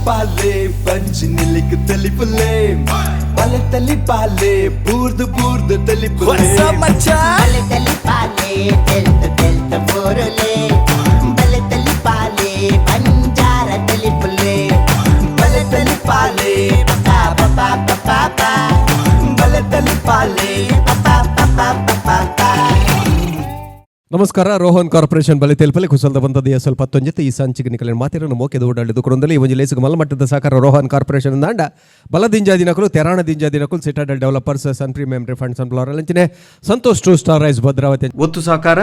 ತಲಿಪಾಲೆ ಪಂಚಿ ನಿಲಿಕ್ ತಲಿಪುಲೆ ಬಲೆ ತಲಿಪಾಲೆ ಬೂರ್ದು ಬೂರ್ದು ತಲಿಪುಲೆ. ಬಲೆ ತಲಿಪಾಲೆ ತೆಲ್ತ ತೆಲ್ತ ಬೋರಲೆ, ಬಲೆ ತಲಿಪಾಲೆ ಬಂಜಾರ ತಲಿಪುಲೆ, ಬಲೆ ತಲಿಪಾಲೆ ಪಾ ಪಾ ಪಾ ಪಾ ಪಾ, ಬಲೆ ತಲಿಪಾಲೆ ಪಾ ಪಾ ಪಾ ಪಾ ಪಾ. ನಮಸ್ಕಾರ. ರೋಹನ್ ಕಾರ್ಪೊರೇಷನ್ ಬಲಿ ತೆಲ್ಪಲೆ ಕುಸಲ್ದ ಬಂದದ ಸ್ವಲ್ಪ ತೊಂಜಿತ ಈ ಸಂಚಿಗೆ ನಿಕಲಿನ ಮಾತಿರನ್ನು ಮೋಕೆದ ಓಡಾಡಿದ್ದು ಕುರುಂದಲ್ಲಿ ಈ ಒಂಜಿ ಲೇಸುಗು ಮಲ್ಲಮಟ್ಟದ ಸಹಕಾರ ರೋಹನ್ ಕಾರ್ಪೊರೇಷನ್ ದಾಂಡ ಬಲ ದಿಂಜಾದಿನಕುಲು ತೆರಾಣ ದಿಂಜಾದಿನಕುಲು Citadel Developers, Sun Premium Refunds and Floral ಅಂಚನೆ Santosh to star rice Bhadravati. ಒತ್ತು ಸಹಕಾರ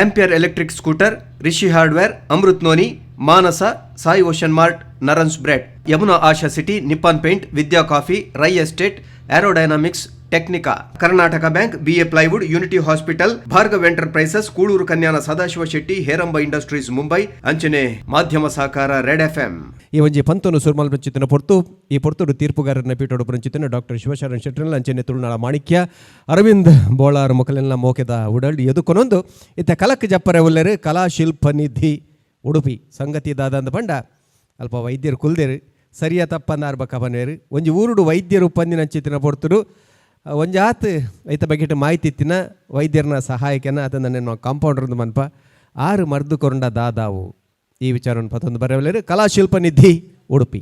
Ampere electric scooter, Rishi Hardware, Amrut Noni, Manasa, Sai Ocean Mart, Narans Bread, Yamuna Asha City, Nippon Paint, Vidya Coffee, Rai Estate, Aerodynamics Technica, Karnataka Bank, BA Plywood, Unity Hospital, Bhargav Enterprises, Kudur Kanyana Sadashiva Shetty, Heramba Industries Mumbai ಅಂಚನೆ ಮಾಧ್ಯಮ ಸಹಕಾರ red FM. ಈ ಒಂಜಿ ಪಂತನು ಸುರ್ಮಲ್ ಪಂಚಿತನ ಪೊರ್ತು ಈ ಪೊರ್ತುಡು ತೀರ್ಪುಗಾರನ ಪೀಠೋಡು ಪಂಚಿತನ doctor Shivasharan ಶೆಟ್ಟರ್ನ ಅಂಚನೆ ತುಳುನಾಳ ಮಾಣಿಕ್ಯ ಅರವಿಂದ್ ಬೋಳಾರ್ ಮೊಕಲೆಲ್ಲ ಮೋಕೆದ ಉಡಲ್ ಎದುಕೊನೊಂದು ಇತ್ತ ಕಲಕ್ ಜಪ್ಪರೆ ಉಲ್ಲೆರು ಕಲಾಶಿಲ್ಪ ನಿಧಿ ಉಡುಪಿ ಸಂಗತಿ ದಾದಂದ ಪಂಡ ಅಲ್ಪ ವೈದ್ಯರು ಕುಲ್ದೇರು ಸರಿಯ ತಪ್ಪಂದ ಆರ್ಬಕ ಬನ್ನೇರು. ಒಂಜಿ ಊರುಡು ವೈದ್ಯರು ಪಂದಿನ ಅಂಚಿತ್ತಿನ ಪೊರ್ತುಡು ಒಂಜಾತ್ ಐತ ಬಗೆಟ್ ಮಾಹಿತಿ ಇತ್ತಿನ ವೈದ್ಯರನ ಸಹಾಯಕನ ಅದನ್ನು ನನ್ನ ಕಾಂಪೌಂಡರ್ ಮನ್ಪ ಆರು ಮರ್ದು ಕೊರಂಡ ದಾದಾವು ಈ ವಿಚಾರವನ್ನು ಪತ್ತೊಂದು ಬರವಲೇರು ಕಲಾಶಿಲ್ಪ ನಿಧಿ ಉಡುಪಿ.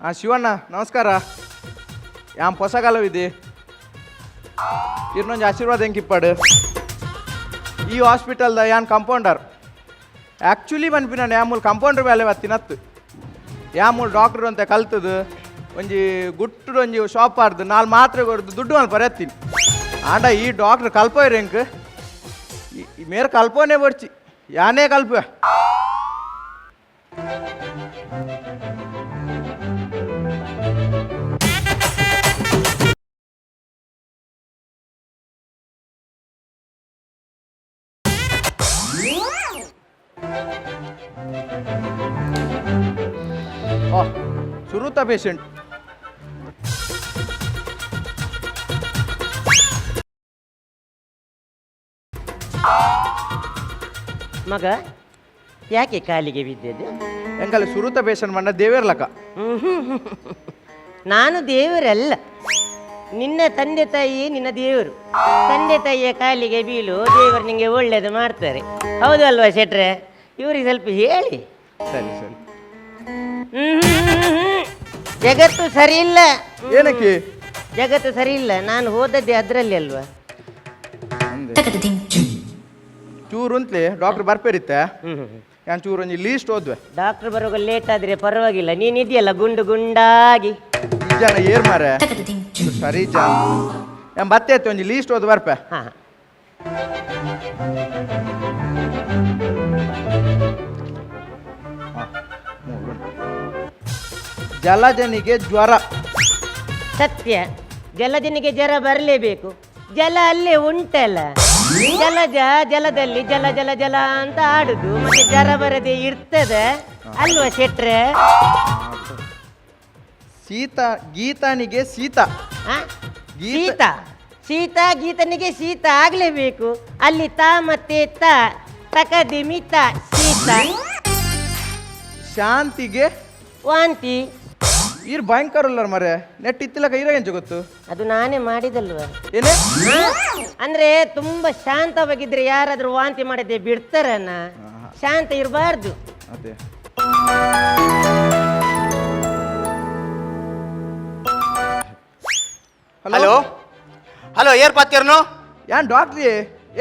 ಆ ಶಿವಣ್ಣ ನಮಸ್ಕಾರ. ಯಾನ್ ಪೊಸಗಾಲವಿದೆ ಇನ್ನೊಂದು ಆಶೀರ್ವಾದ ಹೆಂಗಿಪ್ಪಾಡು. ಈ ಹಾಸ್ಪಿಟಲ್ದ ಯಾನ್ ಕಂಪೌಂಡರ್. ಆ್ಯಕ್ಚುಲಿ ಪನ್ಪಿನ ಯಾಮೂಲ್ ಕಂಪೌಂಡರ್ ಮೇಲೆ ಬತ್ತಿನತ್ತು ಯಾಮೂಲ್ ಡಾಕ್ಟರ್ ಅಂತ ಕಲ್ತದು ಒಂಜಿ ಗುಟ್ಟುಡು ಒಂಜಿ ಶಾಪ್ ಆರ್ದು ನಾಲ್ ಮಾತ್ರೆ ಕೊರ್ದು ದುಡ್ಡು ಮಲ್ಪರೆ ಹತ್ತೀನಿ. ಆಂಡ ಈ ಡಾಕ್ಟ್ರ್ ಕಲ್ಪೋಯ್ರಿ ಎಂಕ್ ಮೇರೆ ಕಲ್ಪೋನೆ ಬರ್ಚಿ ಯಾನೇ ಕಲ್ಪ. ಓ ಸುರುತ ಪೇಷಂಟ್. ಮಗ, ಯಾಕೆ ಕಾಲಿಗೆ ಬಿದ್ದದ್ದು? ಎಂಕಲ್ಲಿ ಸುರುತ ಪೇಷಂಟ್ ಮಣ್ಣ ದೇವೇರ್ಲಕ. ನಾನು ದೇವರಲ್ಲ, ನಿನ್ನ ತಂದೆ ತಾಯಿಯೇ ನಿನ್ನ ದೇವರು. ತಂದೆ ತಾಯಿಯ ಕಾಲಿಗೆ ಬೀಳು, ದೇವರು ನಿಂಗೆ ಒಳ್ಳೇದು ಮಾಡ್ತಾರೆ. ಹೌದು ಅಲ್ವಾ ಶೆಟ್ರೆ? ಇವರಿಗೆ ಸ್ವಲ್ಪ ಹೇಳಿ. ಸರಿ ಸರಿ. ಹ್ಮ್. ಜಗತ್ತು ಸರಿ ಇಲ್ಲ. ಏನಕ್ಕೆ? ಜಗತ್ತು ಸರಿ ಇಲ್ಲ, ನಾನು ಹೋದದ್ದೇ ಅದರಲ್ಲಿ ಅಲ್ವಾ? ಚೂರು ಅಂತಲೇ ಡಾಕ್ಟರ್ ಬರ್ಪೇರಿತ್ತೆ, ಯಾನ್ ಚೂರು ಒಂಜಿ ಲೀಸ್ಟ್ ಓದ್ವೆ. ಡಾಕ್ಟರ್ ಬರುವಾಗ ಲೇಟ್ ಆದ್ರೆ ಪರವಾಗಿಲ್ಲ, ನೀನಿದೆಯಲ್ಲ ಗುಂಡು ಗುಂಡಾಗಿ. ಈ ಜನ ಏರ್ ಮಾರೆ ಸರಿ ಜನ ಯಾನ್ ಬತ್ತೆ ಆಯ್ತು, ಒಂಜಿ ಲೀಸ್ಟ್ ಓದ್ ಬರ್ಪೆ. ಹಾ. ಜಲಜನಿಗೆ ಜ್ವರ. ಸತ್ಯ, ಜಲಜನಿಗೆ ಜ್ವರ ಬರಲೇಬೇಕು. ಜಲ ಅಲ್ಲೇ ಉಂಟಲ್ಲ. ಜಲಜ ಜಲದಲ್ಲಿ ಜಲ ಜಲ ಜಲ ಅಂತ ಆಡುದು, ಮತ್ತೆ ಜ್ವರ ಬರದೆ ಇರ್ತದೆ ಅಲ್ವಾ ಶೆಟ್ರೆ? ಸೀತಾ ಗೀತಾನಿಗೆ ಸೀತಾ. ಆ? ಶೀತ ಶೀತ ಗೀತನಿಗೆ ಶೀತ ಆಗ್ಲೇಬೇಕು. ಅಲ್ಲಿ ತ ಮತ್ತೆ ತ ತಕದಿಮಿತ ಶೀತ. ಶಾಂತಿಗೆ ವಾಂತಿ. ಈರ್ ಭಯಂಕರ ಉಲ್ಲರ್ ಮರೆ, ನೆಟ್ ಇತ್ತಿಲಕ ಇರ ಗೊತ್ತು. ಅದು ನಾನೇ ಮಾಡಿದಲ್ವಾ? ಏನೇ? ಆ? ಅಂದ್ರೆ ತುಂಬಾ ಶಾಂತವಾಗಿದ್ರೆ ಯಾರಾದ್ರೂ ವಾಂತಿ ಮಾಡದೆ ಬಿಡ್ತಾರನ? ಶಾಂತ ಇರಬಾರ್ದು. ಅದೇ. ಹಲೋ ಹಲೋ, ಏರ್ ಪಾತ್ಯರ್ನು? ಯಾನ್ ಡಾಕ್ಟ್ರಿ,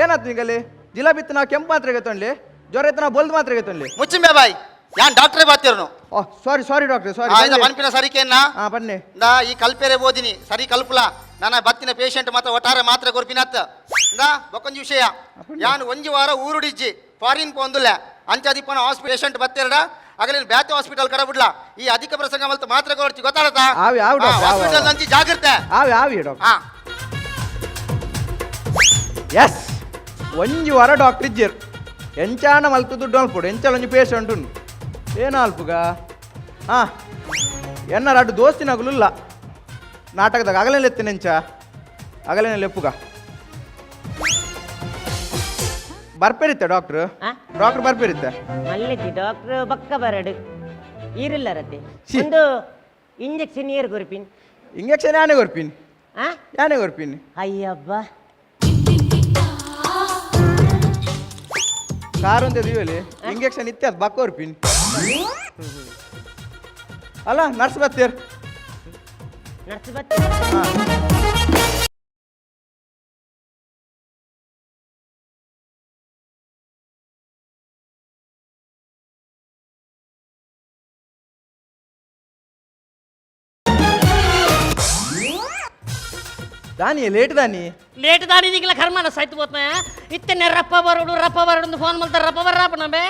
ಏನಾಯ್ತು ನಿಂಗಲ್ಲಿ? ಜಿಲಾಬಿ ನಾವು ಕೆಂಪು ಮಾತ್ರೆಗೆ ತೊಂಡ್ಲಿ, ಜ್ವರ ಇತ್ತು ನಾವು ಬೊಲ್ದು ಮಾತ್ರೆಗೆ ತೊಂಡ್ಲಿ. ಮುಚ್ಚಿಂಬೆ ಬಾಯ್, ಯಾನ್ ಡಾಕ್ಟ್ರೇ ಬಾತ್ಯರ್ನು. ಓ ಸಾರಿ ಸಾರಿ ಡಾಕ್ಟ್ರಿ, ಸಾರಿ. ಇದ ಮನ್ಪಿನ ಸರಿಕೇನ? ಹಾ ಬನ್ನಿ. ನಾ ಈ ಕಲ್ಪೆರೆ ಓದಿನಿ ಸರಿ ಕಲ್ಪುಲ. ನನ್ನ ಬತ್ತಿನ ಪೇಷಂಟ್ ಮಾತ್ರ ಒಟ್ಟಾರೆ ಮಾತ್ರೆ ಕೊರ್ಪಿನತ್ತ. ನಾ ಬೊಕ್ಕೊಂಜಿ ವಿಷಯ, ಯಾನ್ ಒಂಜಿ ವಾರ ಊರುಡಿಜ್ಜಿ, ಫಾರಿನ್ ಪೋಂದುಲ್ಲ. ಅಂಚಾದಿಪ್ಪನ ಹಾಸ್ಪಿಟಲ್ ಪೇಷಂಟ್ ಬತ್ತೆರಡ ಅಗಲಿನ ಬ್ಯಾತೆ ಹಾಸ್ಪಿಟಲ್ ಕಡ ಬಿಡ್ಲಾ. ಈ ಅಧಿಕ ಪ್ರಸಂಗ ಮಲ್ತ ಮಾತ್ರೆ ಕೊರ್ಚಿ, ಗೊತ್ತಾಡತಾ? ಆವ್ ಯಾವ ಡಾಕ್ಟ್ರ್? ಆವ್, ಆವ್. ಹಾಸ್ಪಿಟಲ್ ನಂಚಿ ಜಾಗ್ರತೆ. ಆವ್ ಯಾವಿ ಡಾಕ್ಟರ್? ಹಾ. ಎಸ್, ಒಂಜಿ ವಾರ ಡಾಕ್ಟರ್ ಇಜ್ಜೇರು. ಎಂಚಾನ ಮಲ್ತು ದುಡ್ಡು ಅಲ್ಪೊಡು ಎಂಚಾಲ ಒಂಜಿ ಪೇಷಂಟ್ ಉಂಡು. ಏನು ಅಲ್ಪುಗ? ಹಾಂ, ಎನ್ನ ಅಡ್ಡು ದೋಸ್ತಿನಗುಲಿಲ್ಲ ನಾಟಕದಾಗ. ಅಗಲೇನೆ ಎತ್ತಿನ ಎಂಚ ಅಗಲೇನೆ ಲೆಪ್ಪುಗ ಬರ್ಪೇರಿತ್ತೆ ಡಾಕ್ಟ್ರು? ಆ? ಡಾಕ್ಟ್ರ್ ಬರ್ಪೇರಿತ್ತೆ? ಮಲ್ಲೆಜ್ಜಿ, ಡಾಕ್ಟ್ರ್ ಬಕ್ಕ ಬರಡು ಇರಲ್ಲ ರತೆ. ಛೀ. ಒಂದು ಇಂಜೆಕ್ಷನ್ ಏರ್ ಕೊರ್ಪಿನ್? ಇಂಜೆಕ್ಷನ್ ಯಾನೆ ಕೊರ್ಪಿನಿ. ಆ? ಯಾನೆ ಕೊರ್ಪಿನಿ. ಅಯ್ಯಬ್ಬ. ಕಾರ್ ಅಂತ ದಿವಲಿ ಇಂಜೆಕ್ಷನ್ ಇತ್ತೆ, ಅದು ಬಕ್ಕ ಕೊರ್ಪಿನಿ ಅಲ್ಲ. ನರ್ಸ್ ಬತ್ತೀರ್. ನರ್ಸ್ ಬತ್ತ. ದಾನಿ ಲೇಟ್ ದಾನಿ. ಲೇಟ್ ದಾನಿ ನಿಗಲ ಕರ್ಮನ ಸಾಯ್ತು ಬೋತ್ನ. ಇತ್ತನೆ ರಪ್ಪ ಬರೋಡು ರಪ್ಪ ಬರೋಡು ಫೋನ್ ಮಲ್ತ ರಪ್ಪ ಬರ್ರಾಪ ನಮೆ.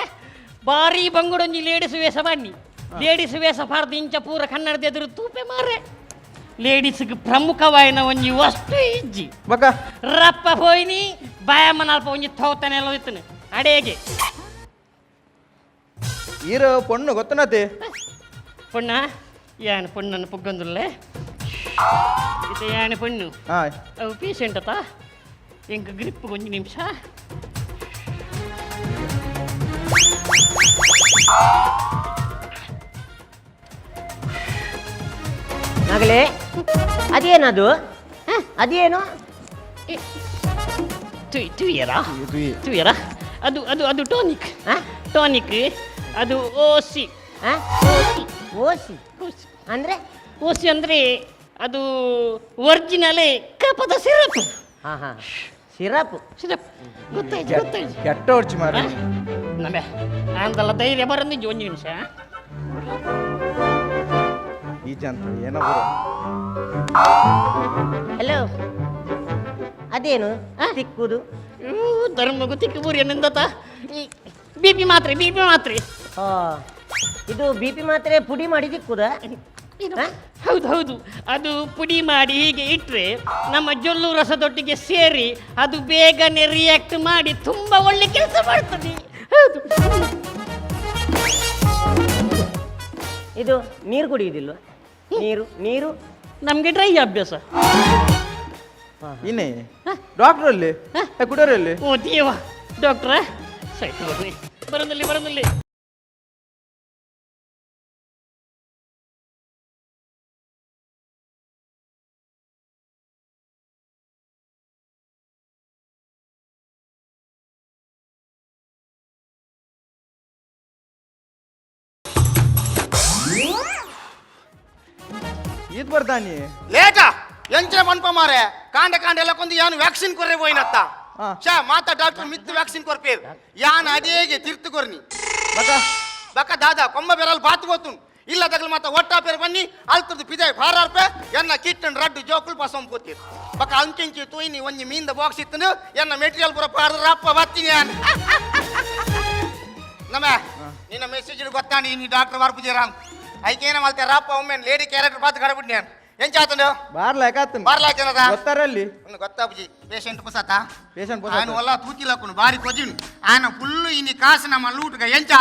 ಬಾರಿ ಬಂಗುಡೊಂಜಿ ಲೇಡೀಸ್ ವೇಷ ಬನ್ನಿ. ಲೇಡೀಸ್ ವೇಷ ಪಾರ್ದು ಇಂಚ ಪೂರ ಕನ್ನಡದ ಎದುರು ತೂಪೆ ಮಾರೆ. ಲೇಡೀಸ್ಗೆ ಪ್ರಮುಖವಾಯಿನ ಒಂಜಿ ವಸ್ತು ಇಜ್ಜಿ. ಬಕ್ಕ? ರಪ್ಪ ಪೋಯಿನಿ ಬಾಯಮ್ಮನಲ್ಪ ಒಂಜಿ ತೋತನೆಲ್ಲ ಇತ್ತನು ಅಡೇಗೆ. ಈರು ಪೊಣ್ಣು ಗೊತ್ತನತೆ. ಪೊಣ್ಣ ಯಾನ್ ಪೊಣ್ಣನ್ನು ಪುಗ್ಗಂದುಲ್ಲೆ ಇತ್ತೆ ಯಾನ್ ಪೊಣ್ಣು. ಹಾ. ಅವು ಪೇಷಂಟ್ ಅತ್ತ ಎಂಕ್ ಗ್ರಿಪ್ ಒಂಜಿ ನಿಮಿಷ. ಮಗಳೇ, ಅದೇನದು? ಅದೇನು? ತುಯ್ಯರಾ ತುಯ್ಯರಾ? ಅದು ಅದು ಅದು ಟಾನಿಕ್. ಆ? ಟಾನಿಕ್ ಅದು ಓಸಿ. ಆ? ಓಸಿ? ಓಸಿ. ಅಂದ್ರೆ? ಓಸಿ ಅಂದ್ರೆ ಅದು ಒರಿಜಿನಲ್ ಕಪದ ಸಿರಪ್. ಹಾ ಹಾ, ಸಿರಪ್. ಸಿರಪ್, ಗೊತ್ತಾಯ್ತು ಗೊತ್ತಾಯ್ತು. ಕೆಟ್ಟ ಹೊಡ್ಚಿ ಮಾರ. ನಮೆ ಅಂದಲ್ಲ ಧೈರ್ಯ ಬರಂದಿಜ್ಜಿ ಒಂದು ನಿಮಿಷ. ಈ ಜನ ಏನೋ ಬರೋ. ಹಲೋ, ಅದೇನು ತಿಕ್ಕುದು? ಧರ್ಮಗು ತಿಕ್ಕಿ ಬೂರಿ ನಿಂದತ. ಬಿ ಪಿ ಮಾತ್ರೆ, ಬಿ ಪಿ ಮಾತ್ರೆ. ಹಾ, ಇದು ಬಿ ಪಿ ಮಾತ್ರೆ ಪುಡಿ ಮಾಡಿ ತಿಕ್ಕುದಾ? ಏನು? ಆ? ಹೌದು ಹೌದು, ಅದು ಪುಡಿ ಮಾಡಿ ಹೀಗೆ ಇಟ್ಟರೆ ನಮ್ಮ ಜೊಲ್ಲು ರಸದೊಟ್ಟಿಗೆ ಸೇರಿ ಅದು ಬೇಗನೆ ರಿಯಾಕ್ಟ್ ಮಾಡಿ ತುಂಬಾ ಒಳ್ಳೆ ಕೆಲಸ ಮಾಡ್ತದೆ, ಹೌದು. ಇದು ನೀರು ಕುಡಿಯುವುದಿಲ್ವಾ? ನೀರು ನೀರು. ನಮಗೆ ಡ್ರೈ ಅಭ್ಯಾಸ. ಇನ್ನೇ ಡಾಕ್ಟರ್ ಅಲ್ಲಿ ಕುಡಿಯೋರಲ್ಲಿ. ಓ ದೇವ, ಡಾಕ್ಟ್ರ ಸರಿ ಬರ್ರಿ. ಬರೋದಲ್ಲಿ ಬರೋದಲ್ಲಿ. ಈತ್ ಬರ್ತಾನಿ. ಲೇಟಾ ಎಂಚಿನ ಪನ್ಪ ಮಾರೆ, ಕಾಂಡ ಕಾಂಡ ಎಲ್ಲ ಕೊಂದು ಯಾನು ವ್ಯಾಕ್ಸಿನ್ ಕೊರ್ರೆ ಪೋಯಿನತ್ತ. ಹಾ. ಶಾ ಮಾತ ಡಾಕ್ಟರ್ ಮಿತ್ತು ವ್ಯಾಕ್ಸಿನ್ ಕೊರ್ಪೇರು, ಯಾನ್ ಅದೇಗೆ ತಿರ್ತು ಕೊರ್ನಿ. ಬಕ್ಕ? ಬಕ್ಕ ದಾದಾ ಕೊಂಬ ಬೆರಲ್ ಬಾತ್ ಗೋತುನ್ ಇಲ್ಲ ತಗಲ್ ಮಾತ ಒಟ್ಟ ಪೇರ್ ಬನ್ನಿ ಅಲ್ತದ್ದು ಪಿದೆ ಫಾರಾರ್ಪೆ ಎನ್ನ ಕಿಟ್ಟನ್ ರಡ್ಡು ಜೋಕುಲ್ ಪಸಂ ಪೋತೀರ್. ಬಕ್ಕ ಅಂಕಿಂಚಿ ತೂಯಿನಿ ಒಂಜಿ ಮೀಂದ ಬಾಕ್ಸ್ ಇತ್ತನು, ಎನ್ನ ಮೆಟೀರಿಯಲ್ ಪೂರ ಪಾರ್ದು ರಪ್ಪ ಬತ್ತೀನಿ ಯಾನ್. ನಮ್ಮ ನಿನ್ನ ಮೆಸೇಜ್ ಗೊತ್ತಾಣಿ ನೀ ಡಾಕ್ಟರ್ ವಾರ್ಪುಜೀರಾಮ್ ಐಕೇನ ಮಲ್ತೆ ರಪ್ಪ ಒಮ್ಮೆ ಲೇಡಿ ಕ್ಯಾರೆಕ್ಟರ್ ಬಾತ್ ಕಡಬಿಡ್ ನಾನು. ಎಂಚಾತನು? ಬಾರ್ಲಾಕಾತನ್. ಬಾರ್ಲಾಕೇನದ? ಗೊತ್ತಾರಲ್ಲಿ. ಒಂದು ಗೊತ್ತಾಪುಜಿ, ಪೇಷಂಟ್ ಪುಸತ. ಪೇಷಂಟ್. ఆయన వల్ల తూతిలకును భారీ కొజిన్ ఆయన ఫుల్ ఇన్ని కాసు ನಮ್ಮ లూటుగా ఎంచ.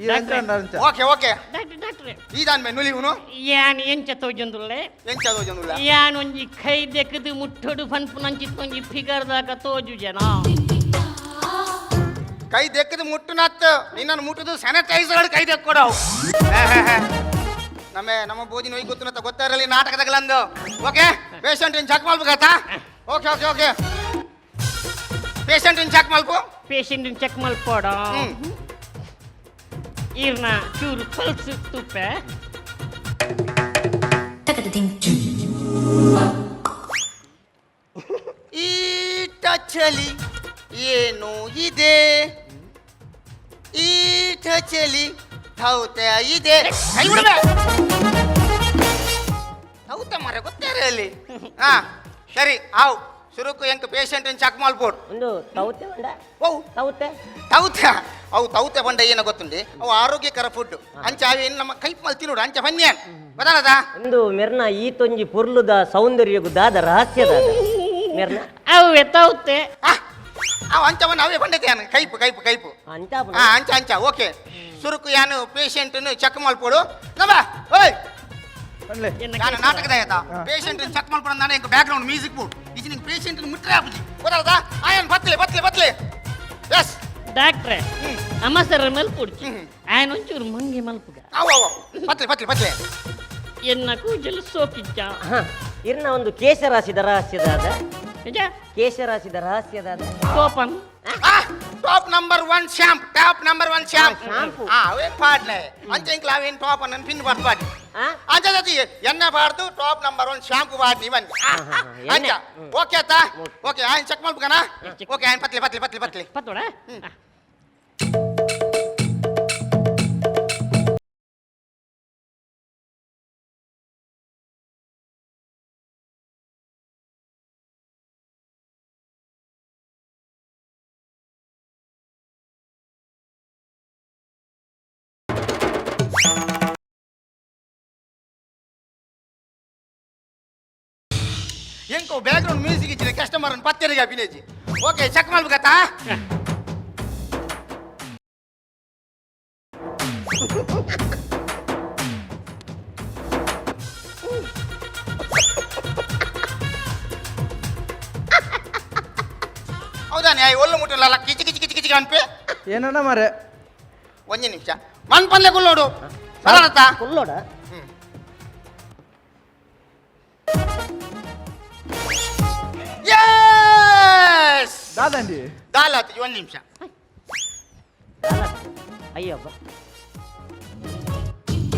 ಈ ಎಂಚ ಎಂಚ? Okay okay. ಡಾಕ್ಟ್ರ್ ಡಾಕ್ಟ್ರೆ. ಈ ದಾನ್ ಮೇ ನುಲಿವುನು. ಯಾನ್ ಎಂಚ ತೋಜೊಂದುಲ್ಲೆ? ಎಂಚ ದೋಜನುಲ್ಲ? ಯಾನ್ ಒಂಜಿ ಕೈ ದೆಕ್ಕದು ಮುಟ್ಟೊಡು ಪನ್ಪುನಂಚಿತ್ತು ಒಂಜಿ ಫಿಗರ್ ದಾಕ ತೋಜು ಜನ. ಕೈ ದೆಕ್ಕದು ಮುಟ್ಟುನತ್, ನಿನ್ನನ್ನು ಮುಟ್ಟುದು ಸ್ಯಾನಿಟೈಸರ್ ಕೈ ದೆಕ್ಕೊಡವು. ನಮ್ಮ ನಮ್ಮ ಬೋಧಿ ನೋಯ್ ಗೊತ್ತುನತ್ತ ಗೊತ್ತಾರಲಿ ನಾಟಕದಾಗಲಂದು. ಓಕೆ, ಪೇಷಂಟ್ ಇನ್ ಚೆಕ್ ಮಾಡ್ಬೇಕಾಯ್ತಾ? Okay okay okay, patient in check ಮಾಡ್ಕೊ. ಪೇಷಂಟ್ ಚೆಕ್ ಮಲ್ಪೋಡ. ಹ್ಮ್. ಈರ್ನ ಚೂರು ಪಲ್ಸ್ ತುಪ್ಪೆ. ಈ ಟಚಲಿ ಏನು ಇದೆ? ಈ ಟಚಲಿ ಥೌತೆ ಇದೆ. ಕೈ ಬಿಡ್ಬೆ. ಥೌತೆ ಮರ ಗೊತ್ತೇ ಅಲ್ಲಿ. ಹಾ ಸರಿ, ಆವ್ ಸುರುಕು ಎಂಕ್ ಪೇಷಂಟ್ ಚೆಕ್ ಮಾಡ್ಬೋದು. ಒಂದು ತೌತೆ ಉಂಡ. ಓ. ತೌತೆ. ತೌತೆ, ಅವು ತೌತೆ ಬಂಡ ಏನ ಗೊತ್ತುಂಡಿ, ಅವು ಆರೋಗ್ಯಕರ ಫುಡ್ ಅಂಚ ಅವು ಏನು ನಮ್ಮ ಕೈ ಮಲ್ ತಿನ್ನೋಡು ಅಂಚ ಬನ್ನಿ ಗೊತ್ತಾನದ. ಒಂದು ಮೆರ್ನ ಈ ತೊಂಜಿ ಪೊರ್ಲುದ ಸೌಂದರ್ಯಗು ದಾದ ರಹಸ್ಯದ ಮೆರ್ನ? ಅವೆ ತೌತೆ. ಅವ ಅಂಚವನ್ನ ಅವೇ ಪಂಡತೆ ಯಾನು ಕೈಪು ಕೈಪು ಕೈಪು. ಅಂಚ. ಆ ಅಂಚ ಅಂಚ. ಓಕೆ, ಸುರುಕು ಯಾನು ಪೇಷಂಟ್ ಚೆಕ್ ಮಲ್ಪೊಡು ನಮ್ಮ. ಓಯ್. ಪನ್ಲೆ. ಯಾನು ನಾಟಕದ ಆಯ್ತಾ? ಪೇಷಂಟ್ ಚೆಕ್ ಮಲ್ಪೊಡು ನಾನು ಎಂಕ್ ಬ್ಯಾಕ್ ಗ್ರೌಂಡ್ ಮ್ಯೂಸಿಕ್ ಬೋಡು. ಇಜಿ ನಿಂಗೆ ಪೇಷಂಟ್ ಮುಟ್ರೆ ಆಪುಜಿ, ಗೊತ್ತಾಗ್ತಾ? ಆಯನ್ ಬತ್ಲೆ ಬತ್ಲೆ ಬತ್ಲೆ. ಎಸ್. ಡಾಕ್ಟ್ರೆ, ಅಮ್ಮ ಸರ್ ಮಲ್ಪುಡ್ಚಿ. ఆయన ಒಂಚೂರು ಮಂಗೆ ಮಲ್ಪುಗ. ಅವು ಅವು ಬತ್ಲೆ ಬತ್ಲೆ ಬತ್ಲೆ. ಎನ್ನ ಕೂಜಲು ಸೋಕಿಜ್ಜ. ಇರ್ನ ಒಂದು ಕೇಶರಾಶಿದ ರಹಸ್ಯದಾದ? ನಿಜ? ಕೇಶರಾಶಿದ ರಹಸ್ಯದಾದ? Topan. Top number 1 shampoo, top number 1 shampoo. Shampoo. ಆ ಅವೇನ್ ಪಾಡ್ಲೆ ಅಂಚ ಇಂಕ್ಲ ಅವೇನ್ ಟಾಪ್ ಅನ್ನ ಪಿನ್ ಪಾಡ್ ಪಾಡಿ. ಅಂಚ ಜತಿ ಎಣ್ಣೆ ಪಾಡ್ದು ಟಾಪ್ ನಂಬರ್ 1 ಶಾಂಪು ಪಾಡ್ನಿ ಇವನ್. ಎಣ್ಣೆ. ಅಂಚ. ಓಕೆ ಆತಾ? ಓಕೆ, ಆಯನ್ ಚೆಕ್ ಮಲ್ಪುಗನ. ಓಕೆ, ಆಯನ್ ಪತ್ಲೆ ಪತ್ಲೆ ಪತ್ಲೆ ಪತ್ಲೆ. ಪತ್ತೋಡ. ಎಂಕೋ ಬ್ಯಾಕ್ ಗ್ರೌಂಡ್ ಮ್ಯೂಸಿಕ್ ಇಚ್ಚಿನ ಕಸ್ಟಮರ್ ಅನ್ನು ಪತ್ತೆರಿಗೆ ಅಭಿನೇಜಿ. Okay, cheque ಮಲ್ಪುಗತ್ತಾ? ಹೌದಾ? ನ್ಯಾಯ ಒಳ್ಳು ಮುಟ್ಟಲ್ಲ, ಕಿಚಿ ಕಿಚಿ ಕಿಚಿ ಕಿಚಿ ಅನ್ಪೆ. ಏನನ್ನ ಮಾರೆ. ಒಂಜಿ ನಿಮಿಷ, ಮನ್ ಪನ್ಲೆ ಕುಲ್ಲೋಡು ಸರಳತಾ. ಕುಲ್ಲೋಡ. ಎಸ್. ದಾದಂಡಿ. ದಾಲಾತಿ, ಒಂದು ನಿಮಿಷ. ಅಯ್ಯಪ್ಪ.